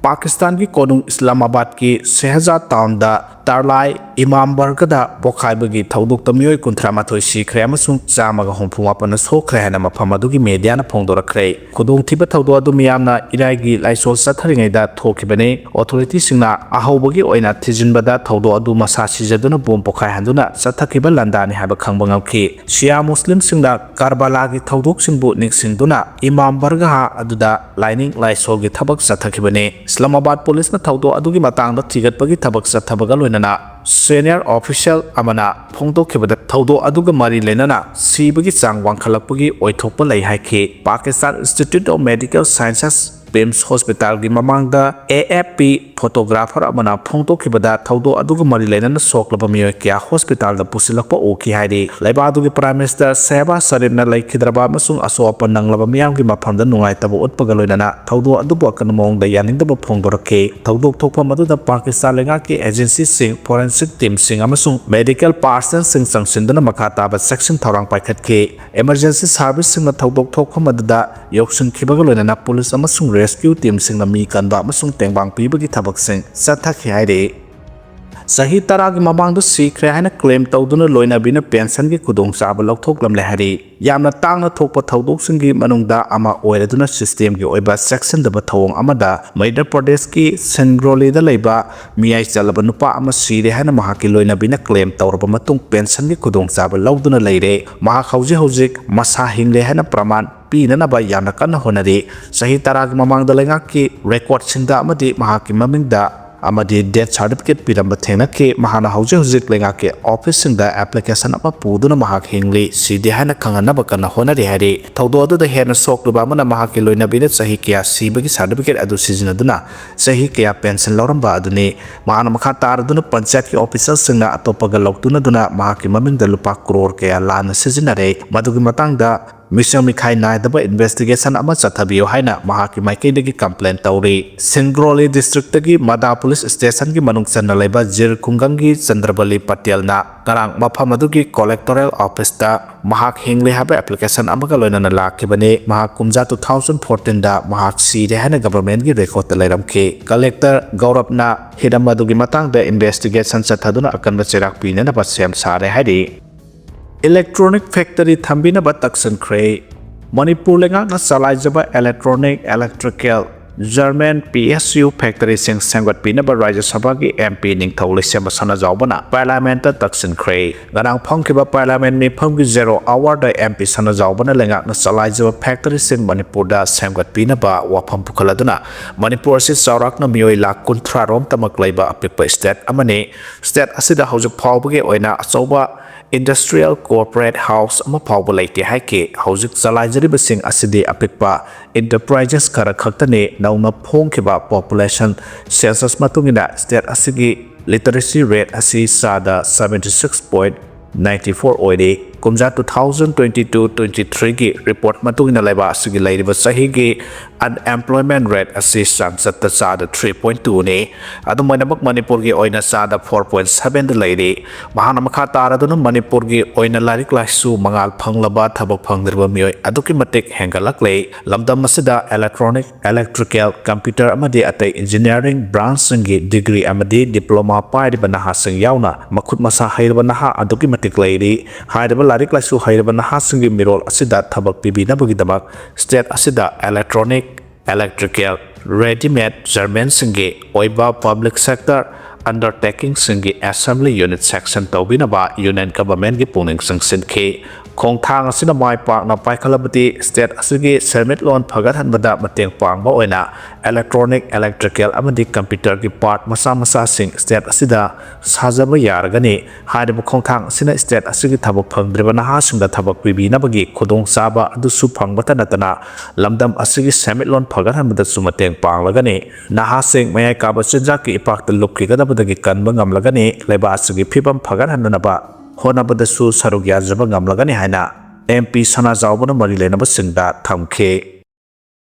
ꯄꯥꯀꯤꯁꯇꯥꯟꯒꯤ ꯀꯣꯅꯨꯡ ꯏꯁꯂꯥꯃꯥꯕꯥꯗꯀꯤ ꯁꯦꯍꯖꯥꯗ ꯇꯥꯎꯟꯗ ꯇꯥꯔꯂꯥꯏ ꯏꯃꯥꯝ ꯕꯔꯒꯗ ꯄꯣꯈꯥꯏꯕꯒꯤ ꯊꯧꯗꯣꯛꯇ ꯃꯤꯑꯣꯏ ꯀꯨꯟꯊ꯭ꯔꯥ ꯃꯥꯊꯣꯏ ꯁꯤꯈ꯭ꯔꯦ ꯑꯃꯁꯨꯡ ꯆꯥꯝꯃꯒ ꯍꯨꯝꯐꯨ ꯃꯥꯄꯟꯅ ꯁꯣꯛꯈ꯭ꯔꯦ ꯍꯥꯏꯅ ꯃꯐꯝ ꯑꯗꯨꯒꯤ ꯃꯦꯗꯤꯌꯥꯅ ꯐꯣꯡꯗꯣꯔꯛꯈ꯭ꯔꯦ꯫ ꯈꯨꯗꯣꯡꯊꯤꯕ ꯊꯧꯗꯣꯛ ꯑꯗꯨ ꯃꯤꯌꯥꯝꯅ ꯏꯔꯥꯏꯒꯤ ꯂꯥꯏꯁꯣꯜ ꯆꯠꯊꯔꯤꯉꯩꯗ ꯊꯣꯛꯈꯤꯕꯅꯤ꯫ ꯑꯣꯊꯣꯔꯤꯇꯤꯁꯤꯡꯅ ꯑꯍꯧꯕꯒꯤ ꯑꯣꯏꯅ ꯊꯤꯖꯤꯟꯕꯗ ꯊꯧꯗꯣꯛ ꯑꯗꯨ ꯃꯁꯥ ꯁꯤꯖꯗꯨꯅ ꯕꯣꯝ ꯄꯣꯈꯥꯏꯍꯟꯗꯨꯅ ꯆꯠꯊꯈꯤꯕ ꯂꯥꯟꯗꯥꯅꯤ ꯍꯥꯏꯕ ꯈꯪꯕ ꯉꯝꯈꯤ꯫ ꯁꯤꯌꯥ ꯃꯨꯁꯂꯤꯝꯁꯤꯡꯅ ꯀꯔꯕꯂꯥꯒꯤ ꯊꯧꯗꯣꯛꯁꯤꯡꯕꯨ ꯅꯤꯡꯁꯤꯡꯗꯨꯅ ꯏꯃꯥꯝ ꯕꯔꯒꯥꯍ ꯑꯗꯨꯗ ꯂꯥꯏꯅꯤꯡ ꯂꯥꯏꯁꯣꯜꯒꯤ ꯊꯕꯛ ꯆꯠꯊꯈꯤꯕꯅꯤ꯫ ꯏꯁꯂꯥꯃꯥꯕꯥꯗ ꯄꯨꯂꯤꯁꯅ ꯊꯧꯗꯣꯛ ꯑꯗꯨꯒꯤ ꯃꯇꯥꯡꯗ ꯊꯤꯒꯠꯄꯒꯤ ꯊꯕꯛ ꯆꯠꯊꯕꯒ ꯂꯣꯏꯅꯅ senior official ꯑꯃꯅ ꯐꯣꯡꯗꯣꯛꯈꯤꯕꯗ ꯊꯧꯗꯣꯛ ꯑꯗꯨꯒ ꯃꯔꯤ ꯂꯩꯅꯅ ꯁꯤꯕꯒꯤ ꯆꯥꯡ ꯋꯥꯡꯈꯠꯂꯛꯄꯒꯤ ꯑꯣꯏꯊꯣꯛꯄ ꯂꯩ ꯍꯥꯏꯈꯤ꯫ Pakistan Institute of Medical Sciences PIMS hospitalꯒꯤ ꯃꯃꯥꯡꯗ A F P photographer ꯑꯃꯅ ꯐꯣꯡꯗꯣꯛꯈꯤꯕꯗ ꯊꯧꯗꯣꯛ ꯑꯗꯨꯒ ꯃꯔꯤ ꯂꯩꯅꯅ ꯁꯣꯛꯂꯕ ꯃꯤꯑꯣꯏ ꯀꯌꯥ hospitalꯗ ꯄꯨꯁꯤꯜꯂꯛꯄ ꯎꯈꯤ ꯍꯥꯏꯔꯤ꯫ ꯂꯩꯕꯥꯛ ꯑꯗꯨꯒꯤ Prime Minister ꯁꯦꯍꯕꯥꯖ ꯁꯔꯤꯐꯅ ꯂꯩꯈꯤꯗ꯭ꯔꯕ ꯑꯃꯁꯨꯡ ꯑꯁꯣꯛ ꯑꯄꯟ ꯅꯪꯂꯕ ꯃꯤꯌꯥꯝꯒꯤ ꯃꯐꯝꯗ ꯅꯨꯡꯉꯥꯏꯇꯕ ꯎꯠꯄꯒ ꯂꯣꯏꯅꯅ ꯊꯧꯗꯣꯛ ꯑꯗꯨꯕꯨ ꯑꯀꯟꯕ ꯃꯑꯣꯡꯗ ꯌꯥꯅꯤꯡꯗꯕ ꯐꯣꯡꯗꯣꯔꯛꯈꯤ꯫ ꯊꯧꯗꯣꯛ ꯊꯣꯛꯐꯝ ꯑꯗꯨꯗ ꯄꯥꯀꯤꯁꯇꯥꯟ ꯂꯩꯉꯥꯛꯀꯤ agencyꯁꯤꯡ, forensic teamꯁꯤꯡ ꯑꯃꯁꯨꯡ medical personnelꯁꯤꯡ ꯆꯪꯁꯤꯟꯗꯨꯅ ꯃꯈꯥ ꯇꯥꯕ ꯆꯦꯛꯁꯤꯟ ꯊꯧꯔꯥꯡ ꯄꯥꯏꯈꯠꯈꯤ꯫ Emergency serviceꯁꯤꯡꯅ ꯊꯧꯗꯣꯛ ꯊꯣꯛꯐꯝ ꯑꯗꯨꯗ ꯌꯧꯁꯤꯟꯈꯤꯕꯒ ꯂꯣꯏꯅꯅ ꯄꯨꯂꯤꯁ ꯑꯃꯁꯨꯡ rescue teamꯁꯤꯡꯅ ꯃꯤ ꯀꯟꯕ ꯑꯃꯁꯨꯡ ꯇꯦꯡꯕꯥꯡ ꯄꯤꯕꯒꯤ ꯊꯕꯛꯁꯤꯡ ꯆꯠꯊꯈꯤ ꯍꯥꯏꯔꯤ꯫ ꯆꯍꯤ ꯇꯔꯥꯒꯤ ꯃꯃꯥꯡꯗ ꯁꯤꯈ꯭ꯔꯦ ꯍꯥꯏꯅ ꯀ꯭ꯂꯦꯝ ꯇꯧꯗꯨꯅ ꯂꯣꯏꯅꯕꯤꯅ ꯄꯦꯟꯁꯟꯒꯤ ꯈꯨꯗꯣꯡꯆꯥꯕ ꯂꯧꯊꯣꯛꯂꯝꯂꯦ ꯍꯥꯏꯔꯤ꯫ ꯌꯥꯝꯅ ꯇꯥꯡꯅ ꯊꯣꯛꯄ ꯊꯧꯗꯣꯛꯁꯤꯡꯒꯤ ꯃꯅꯨꯡꯗ ꯑꯃ ꯑꯣꯏꯔꯗꯨꯅ ꯁꯤꯁꯇꯦꯝꯒꯤ ꯑꯣꯏꯕ ꯆꯦꯛꯁꯤꯟꯗꯕ ꯊꯧꯑꯣꯡ ꯑꯃꯗ ꯃꯩꯙ꯭ꯌ ꯄ꯭ꯔꯗꯦꯁꯀꯤ ꯁꯤꯡꯒ꯭ꯔꯣꯂꯤꯗ ꯂꯩꯕ ꯃꯤꯌꯥꯏ ꯆꯜꯂꯕ ꯅꯨꯄꯥ ꯑꯃ ꯁꯤꯔꯦ ꯍꯥꯏꯅ ꯃꯍꯥꯛꯀꯤ ꯂꯣꯏꯅꯕꯤꯅ ꯀ꯭ꯂꯦꯝ ꯇꯧꯔꯕ ꯃꯇꯨꯡ ꯄꯦꯟꯁꯟꯒꯤ ꯈꯨꯗꯣꯡꯆꯥꯕ ꯂꯧꯗꯨꯅ ꯂꯩꯔꯦ꯫ ꯃꯍꯥꯛ ꯍꯧꯖꯤꯛ ꯍꯧꯖꯤꯛ ꯃꯁꯥ ꯍꯤꯡꯂꯦ ꯍꯥꯏꯅ ꯄ꯭ꯔꯃꯥꯟ ꯄꯤꯅꯅꯕ ꯌꯥꯝꯅ ꯀꯟꯅ ꯍꯣꯠꯅꯔꯤ꯫ ꯆꯍꯤ ꯇꯔꯥꯒꯤ ꯃꯃꯥꯡꯗ ꯂꯩꯉꯥꯛꯀꯤ ꯔꯦꯀꯣꯔꯗꯁꯤꯡꯗ ꯑꯃꯗꯤ ꯃꯍꯥꯛꯀꯤ ꯃꯃꯤꯡꯗ ꯑꯃꯗꯤ ꯗꯦꯊ ꯁꯥꯔꯇꯤꯐꯤꯀꯦꯠ ꯄꯤꯔꯝꯕ ꯊꯦꯡꯅꯈꯤ꯫ ꯃꯍꯥꯛꯅ ꯍꯧꯖꯤꯛ ꯍꯧꯖꯤꯛ ꯂꯩꯉꯥꯛꯀꯤ ꯑꯣꯐꯤꯁꯁꯤꯡꯗ ꯑꯦꯄ꯭ꯂꯤꯀꯦꯁꯟ ꯑꯃ ꯄꯨꯗꯨꯅ ꯃꯍꯥꯛ ꯍꯤꯡꯂꯤ, ꯁꯤꯗꯦ ꯍꯥꯏꯅ ꯈꯪꯍꯟꯅꯕ ꯀꯟꯅ ꯍꯣꯠꯅꯔꯤ ꯍꯥꯏꯔꯤ꯫ ꯊꯧꯗꯣꯛ ꯑꯗꯨꯗ ꯍꯦꯟꯅ ꯁꯣꯛꯂꯨꯕ ꯑꯃꯅ ꯃꯍꯥꯛꯀꯤ ꯂꯣꯏꯅꯕꯤꯅ ꯆꯍꯤ ꯀꯌꯥ ꯁꯤꯕꯒꯤ ꯁꯥꯔꯇꯤꯐꯤꯀꯦꯠ ꯑꯗꯨ ꯁꯤꯖꯤꯟꯅꯗꯨꯅ ꯆꯍꯤ ꯀꯌꯥ ꯄꯦꯟꯁꯟ ꯂꯧꯔꯝꯕ ꯑꯗꯨꯅꯤ꯫ ꯃꯍꯥꯛꯅ ꯃꯈꯥ ꯇꯥꯔꯗꯨꯅ ꯄꯟꯆꯥꯌꯠꯀꯤ ꯑꯣꯐꯤꯁꯔꯁꯤꯡꯅ ꯑꯇꯣꯞꯄꯒ ꯂꯧꯇꯨꯅꯗꯨꯅ ꯃꯍꯥꯛꯀꯤ ꯃꯃꯤꯡꯗ ꯂꯨꯄꯥ ꯀ꯭ꯔꯣꯔ ꯀꯌꯥ ꯂꯥꯟꯅ ꯁꯤꯖꯤꯟꯅꯔꯦ꯫ ꯃꯗꯨꯒꯤ ꯃꯇꯥꯡꯗ ꯃꯤꯆꯪ ꯃꯤꯈꯥꯏ ꯅꯥꯏꯗꯕ ꯏꯟꯚꯦꯁꯇꯤꯒꯦꯁꯟ ꯑꯃ ꯆꯠꯊꯕꯤꯌꯨ ꯍꯥꯏꯅ ꯃꯍꯥꯛꯀꯤ ꯃꯥꯏꯀꯩꯗꯒꯤ ꯀꯝꯄ꯭ꯂꯦꯟ ꯇꯧꯔꯤ꯫ ꯁꯤꯡꯒ꯭ꯔꯣꯂꯤ ꯗꯤꯁꯇ꯭ꯔꯤꯛꯇꯒꯤ ꯃꯗꯥ ꯄꯨꯂꯤꯁ ꯁ꯭ꯇꯦꯁꯟꯒꯤ ꯃꯅꯨꯡ ꯆꯟꯅ ꯂꯩꯕ ꯖꯤꯔ ꯈꯨꯡꯒꯪꯒꯤ ꯆꯟꯗ꯭ꯔꯕꯂꯤ ꯄꯇꯦꯜꯅ ꯉꯔꯥꯡ ꯃꯐꯝ ꯑꯗꯨꯒꯤ ꯀꯣꯂꯦꯛꯇꯣꯔꯦꯜ ꯑꯣꯐꯤꯁꯇ ꯃꯍꯥꯛ ꯍꯤꯡꯂꯤ ꯍꯥꯏꯕ ꯑꯦꯄ꯭ꯂꯤꯀꯦꯁꯟ ꯑꯃꯒ ꯂꯣꯏꯅꯅ ꯂꯥꯛꯈꯤꯕꯅꯤ꯫ ꯃꯍꯥꯛ ꯀꯨꯝꯖꯥ two thousand fourteenꯗ ꯃꯍꯥꯛ ꯁꯤꯔꯦ ꯍꯥꯏꯅ ꯒꯚꯔꯟꯃꯦꯟꯠꯀꯤ ꯔꯦꯀꯣꯔꯗꯇ ꯂꯩꯔꯝꯈꯤ꯫ ꯀꯂꯦꯛꯇꯔ ꯒꯧꯔꯕꯅ ꯍꯤꯔꯝ ꯑꯗꯨꯒꯤ ꯃꯇꯥꯡꯗ ꯏꯟꯚꯦꯁꯇꯤꯒꯦꯁꯟ ꯆꯠꯊꯗꯨꯅ ꯑꯀꯟꯕ ꯆꯩꯔꯥꯛ ꯄꯤꯅꯅꯕ ꯁꯦꯝ ꯁꯥꯔꯦ ꯍꯥꯏꯔꯤ꯫ ꯏꯂꯦꯛꯇ꯭ꯔꯣꯅꯤꯛ ꯐꯦꯛꯇꯔꯤ ꯊꯝꯕꯤꯅꯕ ꯇꯛꯁꯤꯟꯈ꯭ꯔꯦ꯫ ꯃꯅꯤꯄꯨꯔ ꯂꯩꯉꯥꯛꯅ ꯆꯂꯥꯏꯖꯕ electronic, electrical, garment, P S U ꯐꯦꯛꯇꯔꯤꯁꯤꯡ ꯁꯦꯝꯒꯠꯄꯤꯅꯕ ꯔꯥꯖ꯭ꯌ ꯁꯚꯥꯒꯤ ꯑꯦꯝ ꯄꯤ ꯅꯤꯡꯊꯧ ꯂꯩꯁꯦꯝꯕ ꯁꯅꯥꯖꯥꯎꯕꯅ ꯄꯥꯔꯂꯤꯌꯥꯃꯦꯟꯠꯇ ꯇꯛꯁꯤꯟꯈ꯭ꯔꯦ꯫ ꯉꯔꯥꯡ ꯐꯝꯈꯤꯕ ꯄꯥꯔꯂꯤꯌꯥꯃꯦꯟꯠ ꯃꯤꯐꯝꯒꯤ ꯖꯦꯔꯣ ꯑꯋꯥꯔꯗ ꯑꯦꯝ ꯄꯤ ꯁꯅꯥꯖꯥꯎꯕꯅ ꯂꯩꯉꯥꯛꯅ ꯆꯂꯥꯏꯖꯕ ꯐꯦꯛꯇꯔꯤꯁꯤꯡ ꯃꯅꯤꯄꯨꯔꯗ ꯁꯦꯝꯒꯠꯄꯤꯅꯕ ꯋꯥꯐꯝ ꯄꯨꯈꯠꯂꯗꯨꯅ, ꯃꯅꯤꯄꯨꯔ ꯑꯁꯤ ꯆꯥꯎꯔꯥꯛꯅ ꯃꯤꯑꯣꯏ ꯂꯥꯈ ꯀꯨꯟꯊ꯭ꯔꯥ ꯔꯣꯝꯇꯃꯛ ꯂꯩꯕ ꯑꯄꯤꯛꯄ ꯁ꯭ꯇꯦꯠ ꯑꯃꯅꯤ꯫ ꯁ꯭ꯇꯦꯠ ꯑꯁꯤꯗ ꯍꯧꯖꯤꯛ ꯐꯥꯎꯕꯒꯤ ꯑꯣꯏꯅ ꯑꯆꯧꯕ ꯏꯟꯗꯁꯇ꯭ꯔꯤꯌꯦꯜ ꯀꯣꯔꯄꯣꯔꯦꯠ ꯍꯥꯎꯁ ꯑꯃ ꯐꯥꯎꯕ ꯂꯩꯇꯦ ꯍꯥꯏꯈꯤ꯫ ꯍꯧꯖꯤꯛ ꯆꯂꯥꯏꯖꯔꯤꯕꯁꯤꯡ ꯑꯁꯤꯗꯤ ꯑꯄꯤꯛꯄ ꯏꯟꯇꯔꯄ꯭ꯔꯥꯏꯖꯦꯁ ꯈꯔ ꯈꯛꯇꯅꯤ꯫ ꯅꯧꯅ ꯐꯣꯡꯈꯤꯕ ꯄꯣꯄꯨꯂꯦꯁꯟ ꯁꯦꯟꯁꯁ ꯃꯇꯨꯡ ꯏꯟꯅ ꯁ꯭ꯇꯦꯠ ꯑꯁꯤꯒꯤ ꯂꯤꯇꯔꯦꯁꯤ ꯔꯦꯠ ꯑꯁꯤ ꯆꯥꯗ seventy six point ninety four ꯑꯣꯏꯔꯤ꯫ ꯀꯨꯝꯖꯥ two thousand twenty two twenty three ꯒꯤ report ꯃꯇꯨꯡ ꯏꯟꯅ ꯂꯩꯕꯥꯛ ꯑꯁꯤꯒꯤ ꯂꯩꯔꯤꯕ ꯆꯍꯤꯒꯤ unemployment rate ꯑꯁꯤ ꯆꯥꯡꯆꯠꯇ ꯆꯥꯗ three point two ꯅꯤ꯫ ꯑꯗꯨꯝ ꯑꯣꯏꯅꯃꯛ ꯃꯅꯤꯄꯨꯔꯒꯤ ꯑꯣꯏꯅ ꯆꯥꯗ four point seven ꯗ ꯂꯩꯔꯤ꯫ ꯃꯍꯥꯛꯅ ꯃꯈꯥ ꯇꯥꯔꯗꯨꯅ ꯃꯅꯤꯄꯨꯔꯒꯤ ꯑꯣꯏꯅ ꯂꯥꯏꯔꯤꯛ ꯂꯥꯏꯁꯨ ꯃꯉꯥꯜ ꯐꯪꯂꯕ ꯊꯕꯛ ꯐꯪꯗ꯭ꯔꯤꯕ ꯃꯤꯑꯣꯏ ꯑꯗꯨꯛꯀꯤ ꯃꯇꯤꯛ ꯍꯦꯟꯒꯠꯂꯛꯂꯦ꯫ ꯂꯝꯗꯝ ꯑꯁꯤꯗ electronic, electrical, computer ꯑꯃꯗꯤ ꯑꯇꯩ engineering branch ꯁꯤꯡꯒꯤ degree ꯑꯃꯗꯤ diploma ꯄꯥꯏꯔꯤꯕ ꯅꯍꯥꯁꯤꯡ ꯌꯥꯎꯅ ꯃꯈꯨꯠ ꯃꯁꯥ ꯍꯩꯔꯕ ꯅꯍꯥ ꯑꯗꯨꯛꯀꯤ ꯃꯇꯤꯛ ꯂꯩꯔꯤ꯫ ꯍꯥꯏꯔꯤꯕ ꯂꯥꯏꯔꯤꯛ ꯂꯥꯏꯁꯨ ꯍꯩꯔꯕ ꯅꯍꯥꯁꯤꯡꯒꯤ ꯃꯤꯔꯣꯜ ꯑꯁꯤꯗ ꯊꯕꯛ ꯄꯤꯕꯤꯅꯕꯒꯤꯗꯃꯛ state ꯑꯁꯤꯗ electronic, electrical, readymade garment ꯁꯤꯡꯒꯤ ꯑꯣꯏꯕ public sector undertaking ꯁꯤꯡꯒꯤ assembly unit sanction ꯇꯧꯕꯤꯅꯕ union government ꯀꯤ ꯄꯨꯛꯅꯤꯡ ꯆꯤꯡꯁꯤꯟꯈꯤ꯫ ꯈꯣꯡꯊꯥꯡ ꯑꯁꯤꯅ ꯃꯥꯏ ꯄꯥꯛꯅ ꯄꯥꯏꯈꯠꯂꯕꯗꯤ state ꯑꯁꯤꯒꯤ ꯁꯦꯟꯃꯤꯠꯂꯣꯟ ꯐꯒꯠꯍꯟꯕꯗ ꯃꯇꯦꯡ ꯄꯥꯡꯕ ꯑꯣꯏꯅ electronic, electrical ꯑꯃꯗꯤ computer ꯒꯤ part ꯃꯆꯥ ꯃꯆꯥꯁꯤꯡ state ꯑꯁꯤꯗ ꯁꯥꯖꯕ ꯌꯥꯔꯒꯅꯤ꯫ ꯍꯥꯏꯔꯤꯕ ꯈꯣꯡꯊꯥꯡ ꯑꯁꯤꯅ state ꯑꯁꯤꯒꯤ ꯊꯕꯛ ꯐꯪꯗ꯭ꯔꯤꯕ ꯅꯍꯥꯁꯤꯡꯗ ꯊꯕꯛ ꯄꯤꯕꯤꯅꯕꯒꯤ ꯈꯨꯗꯣꯡꯆꯥꯕ ꯑꯗꯨꯁꯨ ꯐꯪꯕꯇ ꯅꯠꯇꯅ ꯂꯝꯗꯝ ꯑꯁꯤꯒꯤ ꯁꯦꯟꯃꯤꯠꯂꯣꯟ ꯐꯒꯠꯍꯟꯕꯗꯁꯨ ꯃꯇꯦꯡ ꯄꯥꯡꯂꯒꯅꯤ꯫ ꯅꯍꯥꯁꯤꯡ ꯃꯌꯥꯏ ꯀꯥꯕ ꯆꯤꯟꯖꯥꯛꯀꯤ ꯏꯄꯥꯛꯇ ꯂꯨꯞꯈꯤꯒꯗꯕꯗꯒꯤ ꯀꯟꯕ ꯉꯝꯂꯒꯅꯤ꯫ ꯂꯩꯕꯥꯛ ꯑꯁꯤꯒꯤ ꯐꯤꯕꯝ ꯐꯒꯠꯍꯟꯅꯅꯕ ꯍꯣꯠꯅꯕꯗꯁꯨ ꯁꯔꯨꯛ ꯌꯥꯖꯕ ꯉꯝꯂꯒꯅꯤ ꯍꯥꯏꯅ M P ꯁꯅꯥꯖꯥꯎꯕꯅ ꯃꯔꯤ ꯂꯩꯅꯕꯁꯤꯡꯗ ꯊꯝꯈꯤ꯫